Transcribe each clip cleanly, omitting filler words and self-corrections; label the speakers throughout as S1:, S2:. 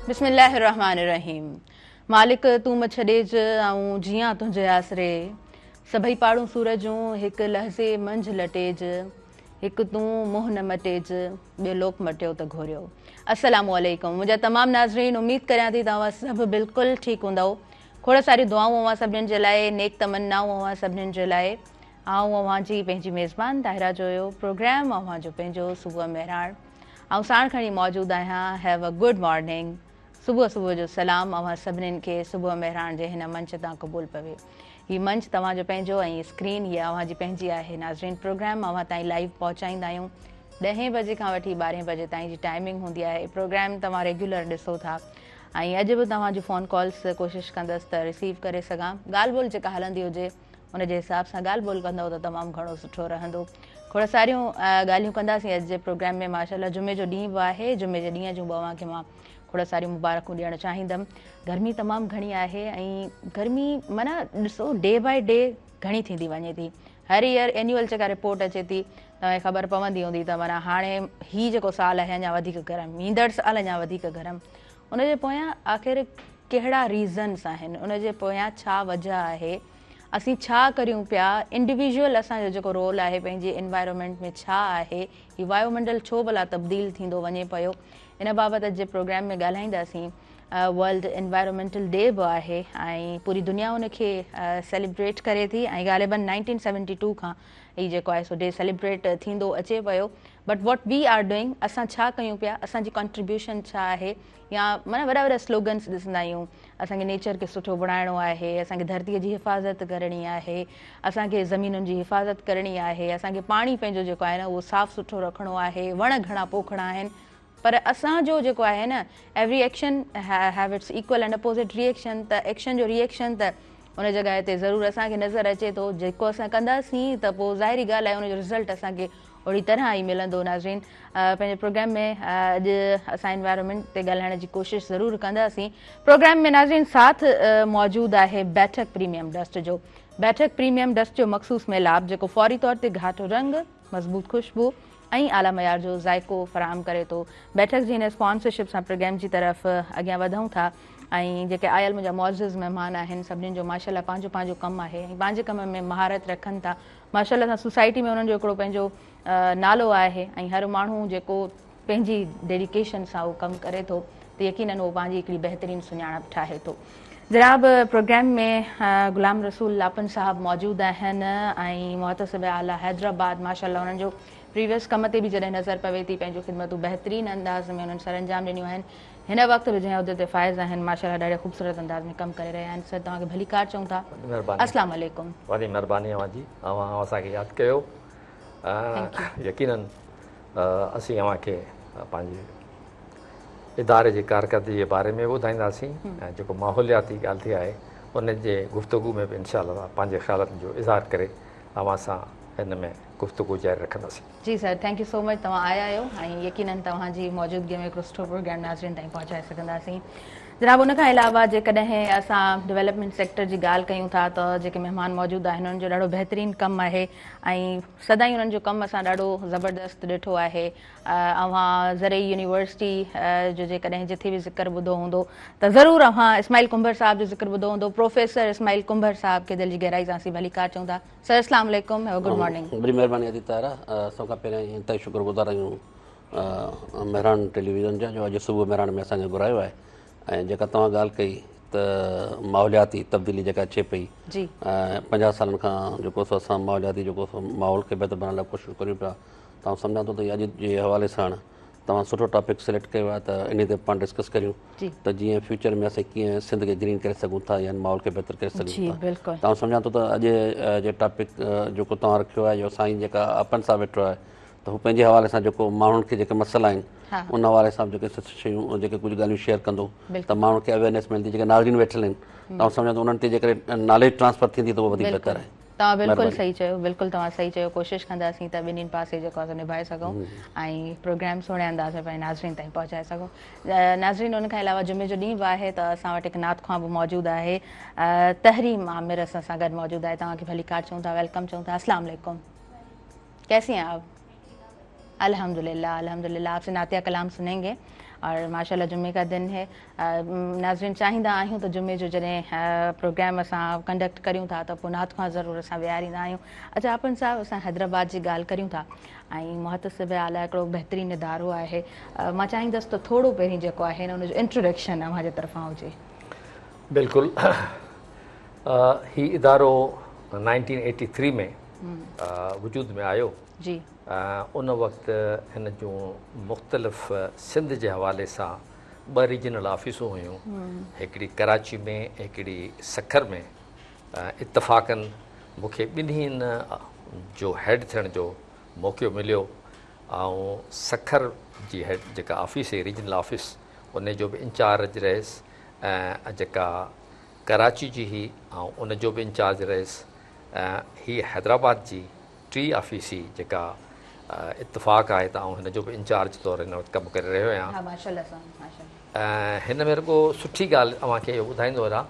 S1: بسم الله الرحمٰن الرحيم مالڪ تون م ڇڏيج آئون جيان تنهنجي آسري سڀئي پاڙون سور جون هڪ لحظي منجهه لٽيج هڪ تون منهن نه مٽيج ٻيو لوڪ مٽيو ته گهوريو. السلام عليڪم منهنجا تمام ناظرين اميد ڪريان ٿي ته اوهان سڀ بلڪل ٺيڪ هوندؤ کوڙ ساريون دعائون اوهان سڀنين جي لاء نيڪ تمنائون اوهان سڀنين جي لاء آئون اوهان جي پنهنجي ميزبان طاهره جويو پروگرام اوهان جو پنهنجو صبح مهراڻ آئون ساڻ کڻي موجود آهيان have a good morning صبح صبح جو سلام اوهان سڀنين کي صبح مهراڻ جي هن منچ تان قبول پوي. هي منچ توهان جو پنهنجو ۽ اسڪرين هيء اوهان جي پنهنجي آهي. ناظرين پروگرام اوهان تائين لائيو پهچائيندا آهيون. ڏهين بجي کان وٺي ٻارهين بجي تائين جي ٽائمنگ هوندي آهي. پروگرام توهان ريگيولر ڏسو ٿا ۽ اڄ به توهان جون فون ڪالز ڪوشش ڪندس ته رسيو ڪري سگهان. ڳالهه ٻولهه جيڪا هلندي هجي ان جي حساب سان ڳالهه ٻولهه ڪندؤ ته تمام گهڻو سٺو رهندو. کوڙ ساريون ڳالهيون ڪنداسين اڄ جي پروگرام ۾ ماشاءالله جمعي جو ڏينهن به آهي. جمعي جي ڏينهن جون به اوهان کي مان کوڙ ساريون مبارڪون ڏيڻ چاهيندم. گرمي تمام گهڻي آهي ۽ گرمي معنيٰ ڏسو ڊي باء ڊي گهڻي ٿيندي وڃي ٿي. هر ايئر اينيول جيڪا رپورٽ اچي ٿي توهان کي خبر پوندي هوندي ته معنيٰ هاڻي هي جيڪو سال آهي اڃا وڌيڪ گرم ايندڙ سال اڃا وڌيڪ گرم ان جي پويان آخر ڪهڙا ريزنس آهن ان جي پويان ڇا وجه آهي اسين ڇا ڪريون پيا انڊيويجوئل اسان جو جيڪو رول آهي پنهنجي انوائرومينٽ ۾ ڇا آهي هي وايو منڊل ڇو ڀلا تبديل ٿيندو وڃي پيو ان بابت اڄ جي پروگرام ۾ ڳالهائينداسين. ورلڊ انوائرومينٽل ڊي به آهي ۽ پوري دنيا ان کي سيليبريٽ ڪري ٿي ۽ غالبن 1972 کان هي جيڪو آهي سو ڊي سيليبريٽ ٿيندو اچي پيو but what we are doing اسان ڇا ڪيون پيا اسان جي ڪنٽريبيوشن ڇا آهي يا معنيٰ وڏا وڏا سلوگنس ڏسندا آهيون اسان کي نيچر کي سٺو بڻائڻو آهي اسان کي ڌرتي جي حفاظت ڪرڻي آهي اسان کي زمينن جي حفاظت ڪرڻي آهي اسان کي پاڻي پنهنجو جيڪو آهي نه اهو صاف سٿرو رکڻو آهي وڻ گهڻا پوکڻا آهن پر اسان جو جيڪو آهي نه every action have its equal and opposite reaction ته ايڪشن جو ري ايڪشن ته ان جڳهه تي ضرور اسان کي نظر اچي ٿو جيڪو اسان ڪنداسين ته پوء ظاهري ڳالهه آهي ان جو رزلٽ اسان کي اهڙي طرح ئي ملندو ناظرين پنهنجي پروگرام ۾ اڄ اسان انوائرمينٽ تي ڳالهائڻ جي ڪوشش ضرور ڪنداسين پروگرام ۾ ناظرين ساٿ موجود آهي بيٺڪ پريميم ڊسٽ جو بيٺڪ پريميم ڊسٽ جو مخصوص ميلاپ جيڪو فوري طور تي گهاٽو رنگ مضبوط خوشبو ۽ اعليٰ معيار جو ذائقو فراهم ڪري ٿو. بيٺڪ جي هن اسپانسرشپ سان پروگرام جي طرف اڳيان وڌون ٿا ۽ جيڪي آيل منهنجا معزز مهمان آهن سڀني جو ماشاء الله پنهنجو پنهنجو ڪم آهي ۽ پنهنجي ڪم ۾ مهارت رکن ٿا ماشاء الله سان سوسائٽي ۾ انهن جو هڪڙو پنهنجو نالو آهي ۽ هر ماڻهو جيڪو پنهنجي ڊيڊيڪيشن سان اهو ڪم ڪري ٿو ته يقينن اهو پنهنجي هڪڙي بهترين سڃاڻپ ٺاهي ٿو. جناب پروگرام ۾ غلام رسول لاپن صاحب موجود آهن ۽ محتسب اعليٰ حيدرآباد ماشاء الله انهن جو پريويس ڪم تي به جڏهن نظر پوي ٿي پنهنجون خدمتون بهترين انداز ۾ انهن سرانجام ڏنيون آهن هن وقت به جنهن عهدي تي فائز آهن ماشاء الله ڏاڍي خوبصورت انداز ۾ ڪم ڪري رهيا آهن سر توهان کي ڀليڪار چئون ٿا السلام عليڪم.
S2: وڏي مهرباني اوهان جي اوهان اسان کي ياد ڪيو يقينن اسين اوهان کي پنهنجي اداري جي ڪارڪردگي جي باري ۾ به ٻڌائينداسين ۽ جيڪو ماحولياتي ڳالهه ٿي آهي ان جي گفتگو ۾ به انشاء الله پنهنجي خيالن جو اظهار ڪري اوهان سان هن ۾ گفتگو جاري رکنداسين.
S1: جي sir thank you so much توهان آيا آهيو ۽ يقينن توهان جي موجودگي ۾ هڪڙو سٺو پروگرام ناظرين تائين پهچائي سگهنداسين. جناب ان کان علاوه جيڪڏهن اسان ڊولپمينٽ سيڪٽر جي ڳالهه ڪيون ٿا ته جيڪي مهمان موجود آهن انهن جو ڏاڍو بهترين ڪم آهي ۽ سدائين انهن جو ڪم اسان ڏاڍو زبردست ڏٺو آهي اوهان زرعي يونيورسٽي جو جيڪڏهن جٿي به ذڪر ٻڌو هوندو ته ضرور اوهان اسماعيل ڪنڀر صاحب جو ذڪر ٻڌو هوندو پروفيسر اسماعيل ڪنڀر صاحب کي دل جي گهرائي سان اسين ڀليڪار چئون ٿا سر اسلام عليڪم have good morning.
S3: وڏي مهرباني ادي طاهره سڀ کان پهريان انتهائي شڪر گذار آهيون مهراڻ ٽيليويزن جا جو اڄ صبح مهراڻ ۾ اسان کي گهرايو آهي ۽ جيڪا توهان ڳالهه ڪئي ته ماحولياتي تبديلي جيڪا اچي پئي
S1: جي
S3: 50 سالن کان جيڪو سو اسان ماحولياتي جيڪو سو ماحول کي بهتر بڻائڻ لاء ڪوششون ڪريون پيا ته آئون سمجهان ٿو ته اڄ جي حوالي سان توهان سٺو ٽاپڪ سليڪٽ ڪيو آهي ته انهي تي پاڻ ڊسڪس ڪريون ته جيئن فيوچر ۾ اسين ڪيئن سنڌ کي گرين ڪري سگهون ٿا يا ماحول کي بهتر ڪري سگهون ٿا ته آئون سمجهان ٿو ته اڄ جي ٽاپڪ جيڪو توهان رکيو آهي جو سائين جيڪا آپن صاحب ويٺو آهي ته هو پنهنجي حوالي سان جيڪو ماڻهن کي جيڪي مسئلا آهن ان حوالي سان جيڪي شيون جيڪي ڪجهه ڳالهيون شيئر ڪندو ته ماڻهن کي اويئرنيس ملندي جيڪي ناظرين ويٺل آهن ته آئون سمجهان ٿو انهن تي جيڪڏهن ناليج ٽرانسفر ٿيندي ته اهو وڌيڪ بهتر آهي.
S1: توهان بلڪل صحيح چيو بلڪل توهان صحيح چيو ڪوشش ڪنداسين ته ٻنهين پاسي جيڪو آهي سو نڀائي سگهون ۽ پروگرام سهڻي انداز ۾ پنهنجي ناظرين تائين پهچائي سگهون ناظرين ان کان علاوه جمعي جو ڏينهن به آهي ته اسان وٽ هڪ نعت خوان به موجود آهي تحريم عامر اسان سان گڏ موجود آهي توهان کي ڀليڪار چئون ٿا welcome چئون ٿا السلام عليڪم ڪيسي ہیں آپ الحمدلله الحمدلله آپ سي نعتيه ڪلام سنين گي. اور ماشاء الله جمعي ڪا دن هي. ناظرين چاهيندا آهيون ته جمعي جو جڏهن پروگرام اسان ڪنڊڪٽ ڪريون ٿا ته پوء نعت خوان ضرور اسان ويهاريندا آهيون. اڇا آپن صاحب اسان حيدرآباد جي ڳالهه ڪريون ٿا ۽ محتسب اعليٰ هڪڙو بهترين ادارو آهي مان چاهيندس ته ٿورو پهرين جيڪو آهي نه ان جو انٽروڊڪشن اوهان جي طرفان هجي.
S2: بلڪل هي ادارو 1983 ۾ وجود ۾ آيو.
S1: جي.
S2: ان وقت هن جون مختلف سنڌ جي حوالي سان ٻه ريجنل آفيسون هيون، هڪڙي ڪراچي ۾ هڪڙي سکر ۾. اتفاقن مون کي ٻنهين جو هيڊ ٿيڻ جو موقعو مليو. آئون سکر جي هيڊ جيڪا آفيس هئي ريجنل آفيس ان جو به انچارج رهيس ۽ جيڪا ڪراچي جي هئي آئون ان جو به انچارج رهيس ۽ هي حيدرآباد جي ٽي آفيس هئي جيڪا اتفاق آهي ته آئون هن جو به انچارج طور هن وقت ڪم ڪري رهيو آهيان.
S1: ها ماشاءالله سائين ماشاءالله.
S2: ۽ هن ۾ رڳو سٺي ڳالهه اوهان کي اهو ٻڌائيندو هلان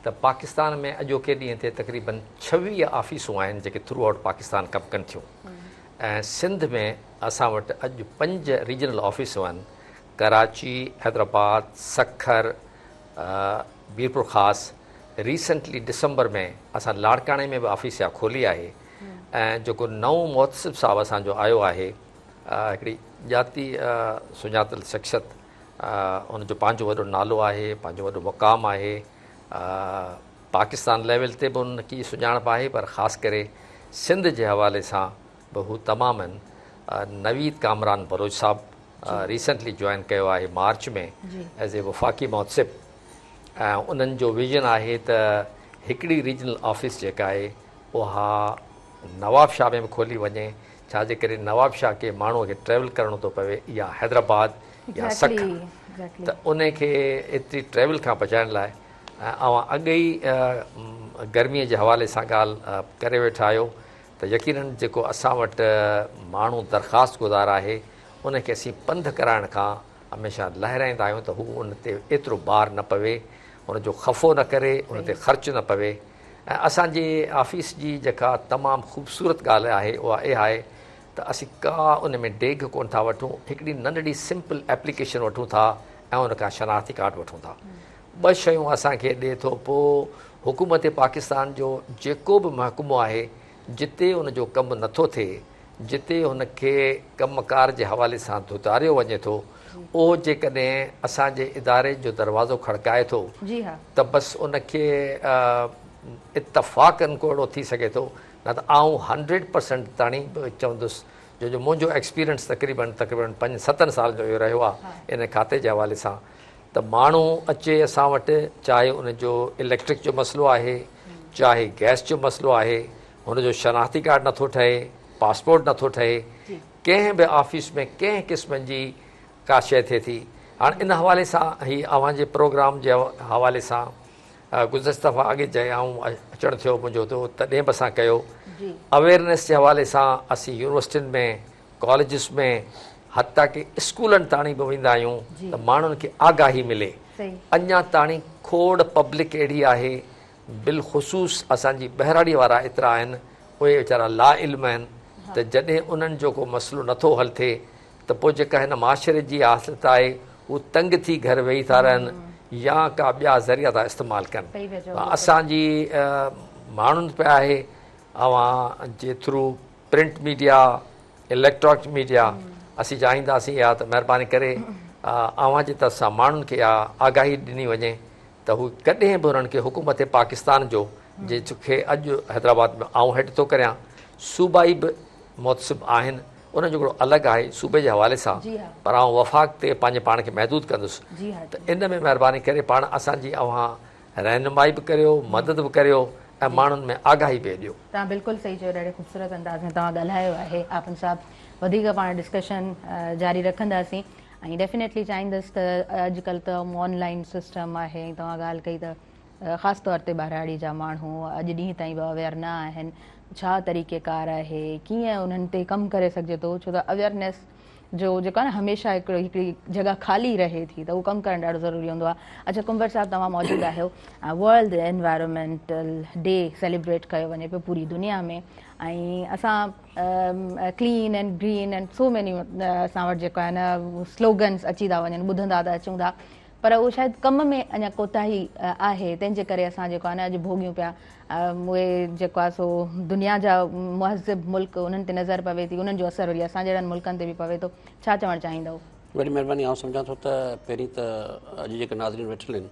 S2: ته پاڪستان ۾ اڄوڪي ڏينهن تي تقريبن 26 آفيسون آهن جيڪي ٿرو آئوٽ پاڪستان ڪم ڪن ٿيون ۽ سنڌ ۾ اسان وٽ اڄ 5 ريجنل آفيسون آهن ڪراچي، حيدرآباد، سکر، ميرپورخاص، ريسنٽلي ڊسمبر ۾ اسان لاڙڪاڻي ۾ به آفيس اها کولي آهي ۽ جيڪو نئون محتسب صاحب اسان جو آيو آهي هڪڙي ڄاتي سڃاتل شخصيت ان جو پنهنجو وڏو نالو آهي پنهنجو وڏو مقام آهي پاڪستان ليول تي به ان کي سڃاڻپ آهي پر خاص ڪري سنڌ جي حوالي سان به هو تمام آهن نويد ڪامران بلوچ صاحب ريسنٽلي جوائن ڪيو آهي مارچ ۾ ايز اي وفاقي محتسب ۽ انهن جو ويزن آهي ته هڪڙي ريجنل آفيس جيڪا آهي اها نواب شاهه ۾ به کولي وڃي ڇا جي ڪري نواب شاهه کي ماڻهو کي ٽريول ڪرڻو ٿو پوي يا حيدرآباد يا سکر ته ان کي ايتري ٽريول کان بچائڻ لاء اوهان اڳ ئي گرمي جي حوالي سان ڳالهه ڪري ويٺا آهيو ته يقينن جيڪو اسان وٽ ماڻهو درخواست گذار آهي ان کي اسين پنڌ ڪرائڻ کان هميشه لهرائيندا آهيون ته هو ان تي ايترو بار نه پوي، ان جو خفو نه ڪري، ان تي خرچ نه پوي ۽ اسان جي آفيس جي جيڪا تمام خوبصورت ڳالهه آهي اها اها آهي ته اسين ڪا ان ۾ ڊيگهه ڪونه ٿا وٺون، هڪڙي ننڍڙي سمپل ايپليڪيشن وٺون ٿا ۽ ان کان شناختي ڪارڊ وٺون ٿا. ٻه شيون اسان کي ڏئي ٿو پوء حڪومت پاڪستان جو جيڪو به محڪمو آهي جتي ان جو ڪم نٿو ٿئي جتي هن کي ڪم ڪار جي حوالي سان ڌتاريو وڃي ٿو، اهو جيڪڏهن اسان جي اداري جو دروازو کڙڪائي ٿو ته بس ان کي اتفاقن ڪو اهڙو ٿي سگهي ٿو، نه ته آئون هنڊريڊ پرسنٽ تاڻي به چوندس جو جو منهنجو ايڪسپيرينس تقريبن تقريبن پنج ستن سالن جو اهو رهيو آهي ان کاتي جي حوالي سان ته ماڻهو اچي اسان وٽ چاهي ان جو اليڪٽرڪ جو مسئلو آهي چاهي گئس جو مسئلو آهي هن جو شناختي ڪارڊ نٿو ٺهي، پاسپورٽ نٿو ٺهي، ڪنهن به آفيس ۾ ڪنهن قسم جي ڪا شيء ٿئي ٿي. هاڻ ان حوالي سان هي اوهان جي پروگرام جي حوالي سان گذشته دفعا اڳي جڏهن آئون اچڻ ٿيو منهنجو ته تڏهن به اسان ڪيو. اويرنيس جي حوالي سان اسين يونيورسٽين ۾ ڪاليجز ۾ حتيٰ ڪي اسڪولن تاڻي به ويندا آهيون ته ماڻهن کي آگاهي ملي. اڃا تاڻي کوڙ پبلڪ اهڙي آهي بالخصوص اسان جي ٻهراڙي وارا ايترا آهن اهي ويچارا لا علم آهن ته جڏهن انهن جو ڪو مسئلو نٿو حل ٿئي ته پوء جيڪا هن معاشري جي حالت آهي هو تنگ ٿي گهر ويهي ٿا رهن يا ڪا ٻيا ذريعا ٿا استعمال ڪن. اسان جي ماڻهن تي آهي اوهان جي through print media electronic media اسين چاهينداسين اها ته مهرباني ڪري اوهان جي طرف سان ماڻهن کي اها آگاهي ڏني وڃي ته هو ڪڏهن به انهن کي حڪومت پاڪستان جو جنهن کي اڄ حيدرآباد ۾ آئون هيڊ ٿو ڪريان صوبائي به محتسب آهن انهن جو هڪڙو الڳ آهي صوبي جي حوالي سان پر آئون وفاق تي پنهنجي پاڻ کي محدود ڪندس ته ان ۾ مهرباني ڪري پاڻ اسان جي اوهان رهنمائي به ڪريو مدد به ڪريو ۽ ماڻهن ۾ آگاهي به ڏيو.
S1: توهان بلڪل صحيح چيو ڏاڍي خوبصورت انداز ۾ توهان ڳالهايو آهي آپن صاحب وڌيڪ پاڻ ڊسڪشن جاري رکنداسين. ۽ ڊيفينيٽلي چاهيندس ته اڄ ڪلهه ته آن لائن سسٽم آهي ۽ توهان ڳالهه ڪئي ته خاص طور تي ٻهراڙي جا ماڻهو اڄ ڏينهن تائين به اويئر نه آهن ڇا طريقي ڪار آهي ڪيئن انهن تي ڪم ڪري سگهجي ٿو ڇو ته اويئرنيس جو جيڪو آهي نه هميشه هڪڙو هڪڙي جڳهه خالي رهي ٿي ته اهو ڪم ڪرڻ ڏاڍو ضروري هوندو آهي اڇا ڪنور صاحب توهان موجود آهيو ورلڊ انوائرمينٽل ڊي سيليبريٽ ڪيو وڃي پيو پوري دنيا ۾ ۽ اسان clean and green and so many اسان وٽ جيڪو آهي نه سلوگنس اچي ٿا وڃن ٻڌندا ته اچون ٿا پر اهو شايد ڪم ۾ اڃا ڪوتاهي آهي تنهن جي ڪري اسان جيڪو آهي نه اڄ ڀوڳيون پيا اهي جيڪو آهي سو دنيا جا مهذب ملڪ انهن تي نظر پوي ٿي انهن جو اثر وري اسان جهڙن ملڪن تي به پوي ٿو ڇا چوڻ چاهيندؤ؟
S3: وڏي مهرباني آئون سمجهان ٿو ته پهرين ته اڄ جيڪي ناظرين ويٺل آهن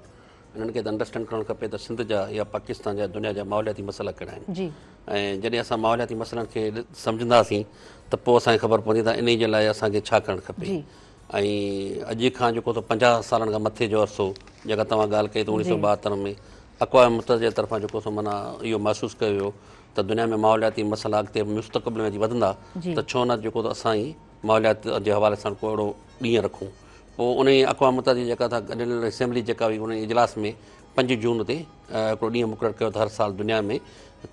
S3: انهن کي ته انڊرسٽينڊ ڪرڻ کپي ته سنڌ جا يا پاڪستان جا دنيا جا ماحولياتي مسئلا ڪهڙا آهن ۽ جڏهن اسان ماحولياتي مسئلن کي سمجهنداسين ته پوء اسان کي خبر پوندي ته انهي جي لاء اسان کي ڇا ڪرڻ کپي ۽ اڄ کان جيڪو ته 50 سالن کان مٿي جو عرصو جيڪا توهان ڳالهه ڪئي ته 1972 ۾ اقوام متحده جي طرفان جيڪو سو معنيٰ اهو محسوس ڪيو ويو ته دنيا ۾ ماحولياتي مسئلا اڳتي مستقبل ۾ اچي وڌندا ته ڇو نه جيڪو ته اسان ئي ماحوليات جي حوالي سان ڪو اهڙو ڏينهن رکون. پوء انهيء اقوام متحده جي جيڪا جنرل اسيمبلي جيڪا هئي انهيء اجلاس ۾ 5 جون تي هڪڙو ڏينهن مقرر ڪيو ته هر سال دنيا ۾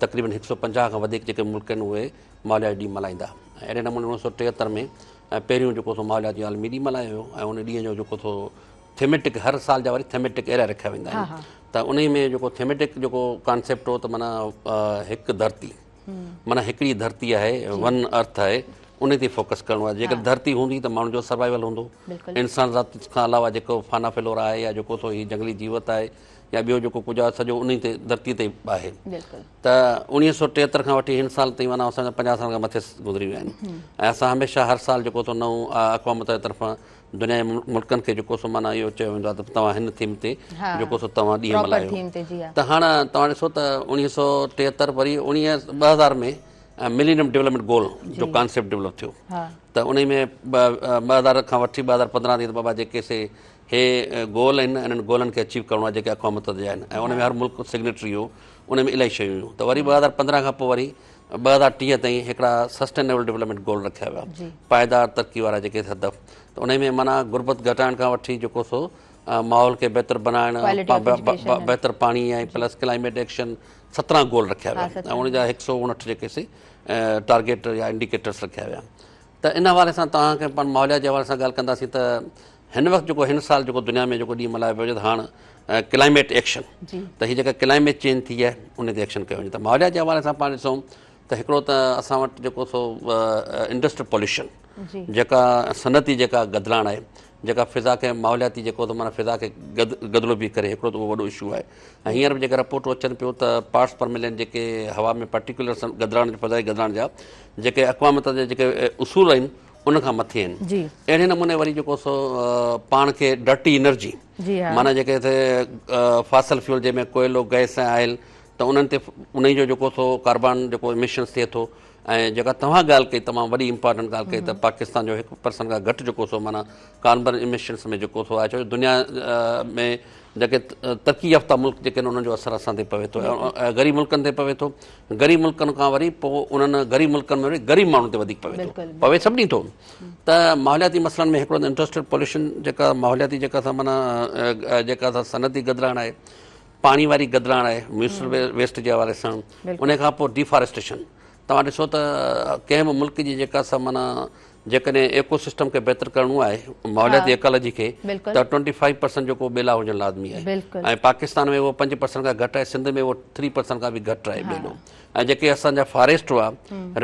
S3: تقريبن 150 کان وڌيڪ جيڪي ملڪ آهن اهي ماحوليات جو ڏينهن ملهائيندا ۽ اهڙي نموني 1973 ۾ پهريون جيڪو سو ماحوليات جو عالمي ڏينهن ملهايو ويو ۽ ان ڏينهن جو جيڪو سو ٿيميٽڪ هر سال جا وري ٿيميٽڪ ايريا رکيا ويندا آهن ته انهي ۾ جيڪو ٿيميٽڪ جيڪو ڪانسيپٽ هو ته معنيٰ هڪ ڌرتي معنيٰ هڪڙي ڌرتي آهي ون ارٿ آهي ان تي فوڪس ڪرڻو آهي جيڪڏهن ڌرتي هوندي ته ماڻهن جو سروائيول هوندو انسان ذات کان علاوه جيڪو فانا فلورا آهي يا جيڪو سو هي جنگلي جيوت آهي يا ٻيو جيڪو ڪجهه آهي سڄو ان تي ڌرتي تي آهي ته 1973 کان وٺي هن سال تائين معنيٰ اسان جا 50 سال کان مٿي گذري ويا آهن ۽ اسان هميشه هر سال جيڪو سو نئون اقوام متحده طرفان دنيا جي ملڪن کي جيڪو سو معنيٰ اهو چيو ويندو آهي ته توهان هن ٿيم تي جيڪو سو توهان ڏينهن ملهايو ته هاڻ توهان ڏسو ته 1973 وري 2000 ۾ ملينيم ڊولپمينٽ گول جو ڪانسيپٽ ڊولپ ٿيو ته انهي ۾ 2000 کان وٺي 2015 تائين ته بابا جيڪي سي هي گول آهن انهن گولن کي اچيو ڪرڻو آهي جيڪي اقوام متحده جا آهن ۽ ان ۾ هر ملڪ سگنيٽري هو ان ۾ الاهي شيون هيون ته وري 2015 کان پوء وري 2030 تائين هڪڙا سسٽينيبل ڊولپمينٽ گول رکيا ويا پائيدار ترقي وارا جيڪي هدف ته انهي ۾ معنيٰ غربت گهٽائڻ کان وٺي جيڪو سو ماحول کي بهتر بنائڻ بهتر پاڻي ۽ پلس ڪلائميٽ ايڪشن 17 گول رکيا ويا ۽ ان جا 159 جيڪي سي ٽارگيٽ يا انڊيڪيٽرس رکيا ويا ته ان حوالي سان توهان کي پاڻ ماحوليات جي حوالي سان ڳالهه ڪنداسين ته هن وقت جيڪو هن سال جيڪو دنيا ۾ جيڪو ڏينهن ملهايو پيو وڃي ته هاڻ ڪلائميٽ ايڪشن ته هي جيڪا ڪلائميٽ چينج ٿي آهي ان تي ايڪشن ڪيو وڃي ته ماحوليات جي حوالي سان پاڻ ڏسون ته هڪڙو ته اسان وٽ جيڪو سو انڊسٽريل پوليوشن جيڪا صنعتي جيڪا گدلاڻ آهي جيڪا فضا کي ماحولياتي جيڪو ته معنيٰ فضا کي گدلو پئي ڪري هڪڙو ته اهو وڏو اشو آهي ۽ هينئر به جيڪا رپورٽون اچن پيون ته پارٽس پر ملين جيڪي هوا ۾ پارٽيڪولرس گدلاڻ فضائي گدلاڻ جا جيڪي اقوام متحده جا جيڪي اصول آهن ان کان مٿي آهن اهڙي نموني وري جيڪو سو پاڻ کي ڊرٽي انرجي معنيٰ جيڪي فاسل فيول جنهن ۾ ڪوئلو گئس ۽ آئل ته انهن تي انهي جو جيڪو سو ڪاربان جيڪو اميشنس ٿئي ٿو ۽ جيڪا توهان ڳالهه ڪئي تمام وڏي امپارٽنٽ ڳالهه ڪئي ته پاڪستان جو 1% کان گهٽ جيڪو سو معنيٰ ڪاربان اميشنس ۾ جيڪو سو آهي ڇو جو دنيا ۾ جيڪي ترقي يافته ملڪ جيڪي آهن انهن جو اثر اسان تي پوي ٿو ۽ غريب ملڪن تي پوي ٿو غريب ملڪن کان وري پوء انهن غريب ملڪن ۾ وري غريب ماڻهن تي وڌيڪ پوي ٿو پوي سڀني ٿو ته ماحولياتي مسئلن ۾ هڪڙو ته انڊسٽريل پوليوشن جيڪا ماحولياتي جيڪا سا معنيٰ جيڪا سا صنعتي گدلاڻ آهي پاڻي واري گدلاڻ آهي ميونسپل ويسٽ جي حوالي سان ان کان پوء ڊيفاريسٽيشن توهان ڏسو ته ڪنهن به ملڪ جي جيڪا سا معنيٰ جيڪڏهن ايڪو سسٽم کي بهتر ڪرڻو آهي ماحولياتي ايڪالاجي کي ته 25% جيڪو ٻيلا هجڻ لازمي آهي ۽ پاڪستان ۾ اهو 5% کان گهٽ آهي سنڌ ۾ اهو 3% کان به گهٽ آهي ٻيلو ۽ جيڪي اسان جا فاريسٽ هئا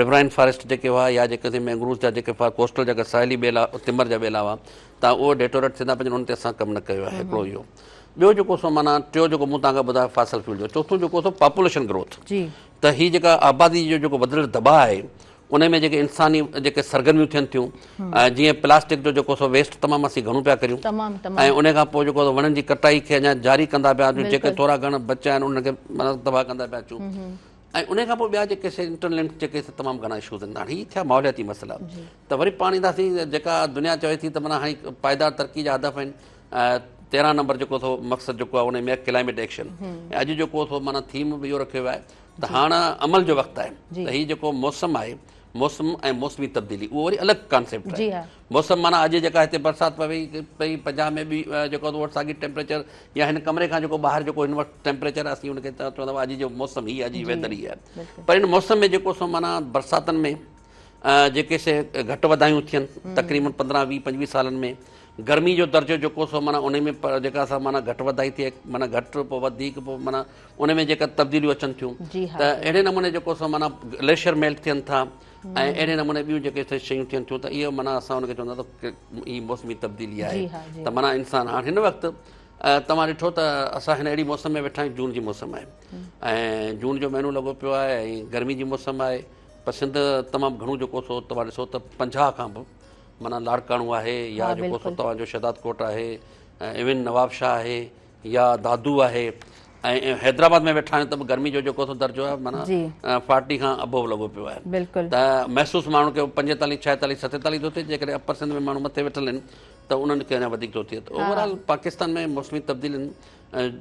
S3: ريورائن فاريسٽ جيڪي هئا يا جيڪي مينگروز جا جيڪي ڪوسٽل جيڪا ساحلي ٻيلا تمر جا ٻيلا هئا ته اهو ڊيٽوريٽ ٿيندا پنهنجن انهن تي اسان ڪم نه ڪيو آهي هڪڙو اهو ٻيو جيڪو سو معنيٰ ٽيو جيڪو مون توهان کي ٻڌايو فاسل فيول جو چوٿون جيڪو سو پاپوليشن گروٿ ته هي جيڪا آبادي جو جيڪو وڌندڙ دٻاء آهي ان ۾ جيڪي انساني جيڪي سرگرميون ٿين ٿيون جيئن پلاسٽڪ جو جيڪو سو ويسٽ تمام اسين گهڻو پيا ڪريون ۽ ان کان پوء جيڪو وڻن جي ڪٽائي کي اڃا جاري ڪندا پيا اچون جيڪي ٿورا گهڻا بچيا آهن انهن کي معنيٰ تباهه ڪندا پيا اچون ۽ ان کان پوء ٻيا جيڪي سي انٽرلنڪ جيڪي سي تمام گهڻا اشوز آهن هاڻي هي ٿيا ماحولياتي مسئلا ته وري پاڻ اينداسين جيڪا دنيا چوي ٿي ته معنيٰ هاڻي پائيدار ترقي جا هدف آهن 13 نمبر جيڪو ٿو مقصد جيڪو آهي ان ۾ ڪلائميٽ ايڪشن ۽ اڄ جيڪو ٿو معنيٰ ٿيم به اهو رکيو ويو آهي ته هاڻ عمل جو وقت آهي ته هي جيڪو موسم آهي موسم ۽ موسمي تبديلي اهو وري الڳ ڪانسيپٽ آهي موسم معنيٰ اڄ جيڪا هتي برسات پوي پئي پنجاب ۾ به جيڪو اهو ساڳي ٽيمپريچر يا هن ڪمري کان جيڪو ٻاهر جيڪو هن وقت ٽيمپريچر آهي اسين ان کي چوندا اڄ جو موسم هي اڄ جي ويدر هي آهي پر هن موسم ۾ جيڪو سو معنيٰ برساتن ۾ جيڪي سي گهٽ وڌايون ٿين تقريبن 15 20 25 سالن ۾ گرمي جو درجو جيڪو سو معنيٰ انهي ۾ جيڪا سا معنيٰ گهٽ وڌائي ٿئي معنيٰ گهٽ پوء وڌيڪ پوء معنيٰ ان ۾ جيڪا تبديليون اچن ٿيون ته اهڙي نموني جيڪو سو معنيٰ گليشيئر ميلٽ ٿين ٿا ۽ اهڙي نموني ٻيون جيڪي شيون ٿين ٿيون ته اهو معنيٰ اسان ان کي چوندا ته هي موسمي تبديلي آهي ته معنيٰ انسان هاڻ هن وقت توهان ڏٺو ته اسان هن اهڙي موسم ۾ ويٺا آهيون جون جي موسم آهي ۽ جون جو مهينو لڳو پيو آهي ۽ گرمي جي موسم آهي پر سنڌ تمام گهڻو جيڪو سو توهان ڏسو ته 50 کان به معنيٰ لاڙڪاڻو آهي يا جيڪو سو توهان جو شهداد ڪوٽ آهي ايون نواب شاهه آهي يا دادو آهي ۽ حيدرآباد ۾ ويٺا آهيون ته به گرمي جو جيڪو سو درجو آهي معنيٰ فارٽي کان ابو لڳو پيو آهي
S1: بلڪل
S3: ته محسوس ماڻهن کي 45 46 47 ٿو ٿئي جيڪڏهن اپر سنڌ ۾ ماڻهو مٿي ويٺل آهن ته انهن کي اڃا وڌيڪ ٿو ٿئي ته اوور آل پاڪستان ۾ موسمي تبديلين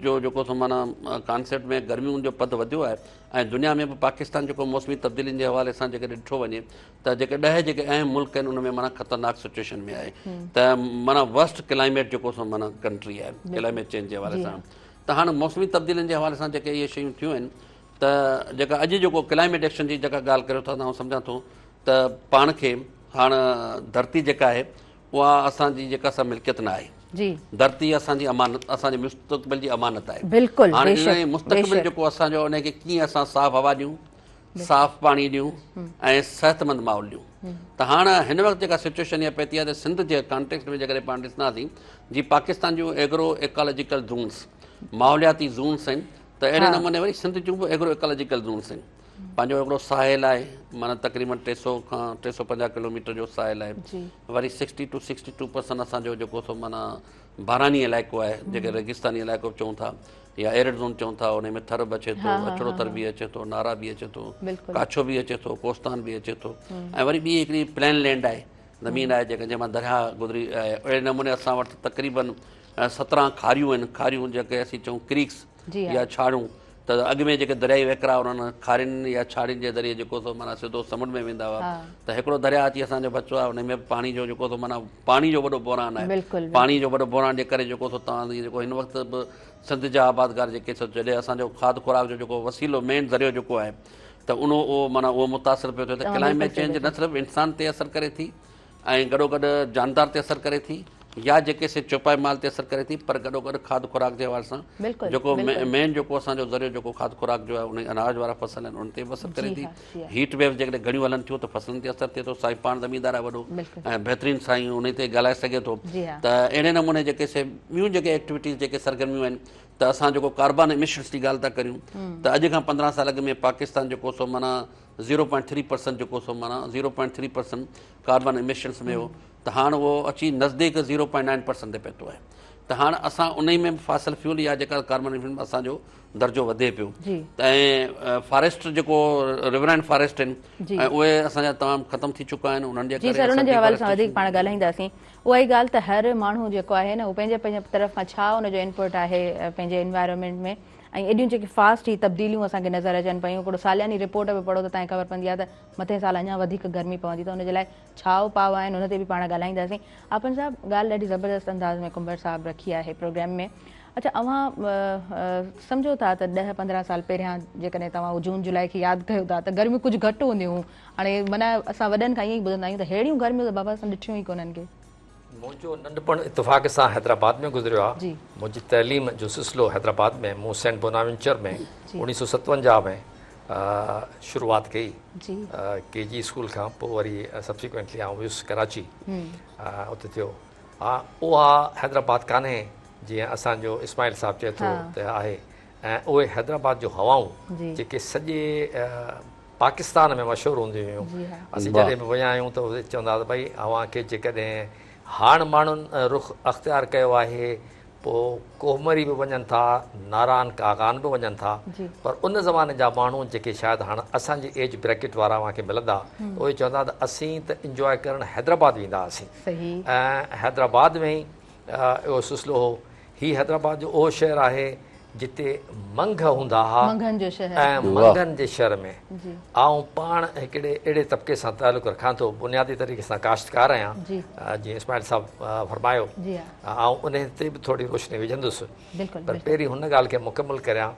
S3: جو جيڪو سو معنيٰ ڪانسيپٽ ۾ گرمين جو پد وڌيو آهي ۽ دنيا ۾ به پاڪستان جيڪو موسمي تبديلين جي حوالي سان جيڪڏهن ڏٺو وڃي ته جيڪي 10 جيڪي اهم ملڪ آهن ان ۾ معنيٰ خطرناڪ سچويشن ۾ آهي ته معنيٰ ورسٽ ڪلائميٽ جيڪو سو معنيٰ ڪنٽري آهي ڪلائميٽ چينج جي حوالي سان ته هاڻ موسمي تبديلين جي حوالي سان جيڪي اهي شيون ٿيون آهن ته جيڪا اڄ جيڪو ڪلائميٽ ايڪشن جي جيڪا ڳالهه ڪريو ٿا ته آئون سمجهان ٿو ته پاڻ کي هاڻ ڌرتي جيڪا آهي اها اسان جي جيڪا سا ملڪيت نه آهي
S1: جي
S3: ڌرتي اسان جي امانت اسان جي مستقبل جي امانت آهي
S1: بلڪل
S3: هاڻ ان مستقبل جيڪو اسان جو ان کي ڪيئن اسان صاف هوا ڏيون صاف پاڻي ڏيون ۽ صحتمند ماحول ڏيون ته هاڻ هن وقت جيڪا سچويشن اها پهتي آهي ته سنڌ جي ڪانٽيڪسٽ ۾ جيڪڏهن پاڻ ڏسنداسين جي پاڪستان جون ايگرو ايڪالاجيڪل زونس ماحولياتي زونس آهن ته اهڙي نموني وري سنڌ جون به ايگرو ايڪالاجيڪل زونس آهن پنهنجو هڪڙو ساحل آهي معنيٰ تقريبن 300 کان 350 ڪلوميٽر جو ساحل آهي وري 60 ٽو 62 پرسنٽ اسان جو جيڪو سو معنيٰ باراني علائقو آهي جيڪي ريگستاني علائقو به چئون ٿا يا ايرڊ زون چئون ٿا ان ۾ ٿر به اچي ٿو اڇڙو ٿر به اچي ٿو نارا به اچي ٿو ڪاڇو به اچي ٿو ڪوستان به اچي ٿو ۽ وري ٻي هڪڙي پلين لينڊ آهي زمين آهي جيڪا جنهن مان درياهه گذري اهڙي نموني اسان وٽ تقريبن 17 کاريون آهن کاريون جيڪي اسين چئون ڪريڪس يا ڇاڙون ته اڳ ۾ جيڪي دريائي وهڪرا انهن کارين يا ڇاڙين جي ذريعي جيڪو سو معنيٰ سڌو سمنڊ ۾ ويندا هئا ته هڪڙو درياهه اچي اسان جو بچو آهي ان ۾ به پاڻي جو جيڪو سو معنيٰ پاڻي جو وڏو بحران آهي پاڻي جو وڏو بحران جي ڪري جيڪو سو توهان جيڪو هن وقت به سنڌ جا آبادگار جيڪي سو جڏهن اسان جو کاڌ خوراڪ جو جيڪو وسيلو مين ذريعو جيڪو آهي ته ان اهو معنيٰ اهو متاثر پيو ٿئي ته ڪلائميٽ چينج نه صرف انسان تي اثر ڪري ٿي ۽ گڏوگڏ جاندار تي اثر ڪري ٿي يا جيڪي سي چوپائي مال تي اثر ڪري ٿي پر گڏوگڏ کاڌ خوراڪ جي حوالي سان جيڪو مين جيڪو اسان جو ذريعو جيڪو کاڌ خوراڪ جو آهي ان اناج وارا فصل آهن ان تي به اثر ڪري ٿي هيٽ ويوز جيڪڏهن گهڻيون هلن ٿيون ته فصلن تي اثر ٿئي ٿو سائين پاڻ زميندار آهي وڏو ۽ بهترين سائين ان تي ڳالهائي سگهي ٿو ته اهڙي نموني جيڪي سي ٻيون جيڪي ايڪٽيوٽيز جيڪي سرگرميون آهن ته اسان جيڪو ڪاربان اميشنس جي ڳالهه ٿا ڪريون ته اڄ کان 15 سال اڳ ۾ پاڪستان جيڪو سو معنيٰ 0.3% جيڪو سو معنيٰ 0.3% ڪاربان اميشنس ۾ هو ته هاڻ اهو اچي نزديڪ 0.9% تي پهتو آهي ته هاڻ اسان انهي ۾ به فاسل فيول يا جيڪا ڪاربان اميشن اسان جو درجو وڌي پيو ۽ فاريسٽ جيڪو ريورائن فاريسٽ آهن ۽ اهي اسان جا تمام ختم ٿي چڪا آهن انهن جي
S1: ڪري جي سر انهن جي حوالي سان وڌيڪ پاڻ ڳالهائينداسين اها ئي ڳالهه ته هر ماڻهو جيڪو آهي نه اهو پنهنجي پنهنجي طرف کان ڇا ان جو انپوٽ آهي پنهنجي انوائرمينٽ ۾ ۽ ايڏيون جيڪي فاسٽ هي تبديليون اسان کي نظر اچن پيون هڪڙو سالياني رپورٽ به پڙهو ته تانکي خبر پوندي آهي ته مٿين سال اڃا وڌيڪ گرمي پوندي ته ان جي لاء ڇا اپاء آهن ان تي به پاڻ ڳالهائينداسين. آپن صاحب ڳالهه ڏاڍي زبردست انداز ۾ ڪنڀر صاحب رکي آهي پروگرام ۾ اڇا اوهان سمجهو ٿا ته 10 15 سال پهريان جيڪڏهن توهان جون جولاء کي ياد ڪيو ٿا ته گرميون ڪجهه گهٽ هونديون هيون هاڻي معنيٰ اسان وڏن کان ائين ئي ٻڌندا آهيون ته ههڙيون گرميون ته بابا اسان ڏٺيون ئي ڪونهن ڪي.
S2: منهنجو ننڍپڻ اتفاق سان حيدرآباد ۾ گذريو آهي. منهنجي تعليم جو سلسلو حيدرآباد ۾ مون سينٽ بوناوينچر ۾ 1957 ۾ شروعات ڪئي ڪي جي اسڪول کان پوء وري سبسيڪوينٽلي آئون ويس ڪراچي اتي ٿيو ها اها حيدرآباد ڪانهي جيئن اسان جو اسماعيل صاحب چئي ٿو ته آهي ۽ اهي حيدرآباد جون هوائون جيڪي سڄي پاڪستان ۾ مشهور هونديون هيون اسين جڏهن به ويا آهيون ته اهي چوندا ته ڀئي اوهان کي جيڪڏهن هاڻ ماڻهن رخ اختيار ڪيو آهي پوء ڪوهمري به وڃن ٿا، ناران ڪاغان به وڃن ٿا، پر ان زماني جا ماڻهو جيڪي شايد هاڻ اسان جي ايج بريڪٽ وارا اوهان کي ملندا ته اهي چوندا ته اسين ته انجواء ڪرڻ حيدرآباد ويندا هئاسين ۽ حيدرآباد ۾ ئي اهو سلسلو هو. هي حيدرآباد جو اهو شهر آهي جتي منگهه هوندا ها ۽ منگهن جي شهر ۾ آئون پاڻ هڪڙي اهڙي طبقي سان تعلق رکان ٿو بنيادي طريقي سان ڪاشتڪار آهيان جيئن اسماعيل صاحب فرمايو آئون انهي تي به ٿوري روشني وجهندس پر پهرين هن ڳالهه کي مڪمل ڪريان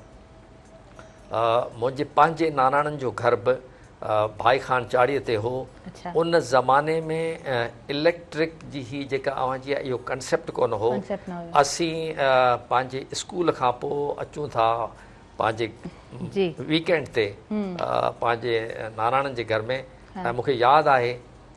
S2: منهنجي پنهنجي ناناڻن جو گهر به ڀائي خان چاڙهيء تي هو. ان زماني ۾ اليڪٽرڪ جي هي جيڪا اوهان جي اهو ڪنسيپٽ ڪونه هو. اسين پنهنجي اسڪول کان پوء اچون ٿا پنهنجي ويڪ اينڊ تي پنهنجي ناناڻن جي گهر ۾ ۽ مون کي ياد آهي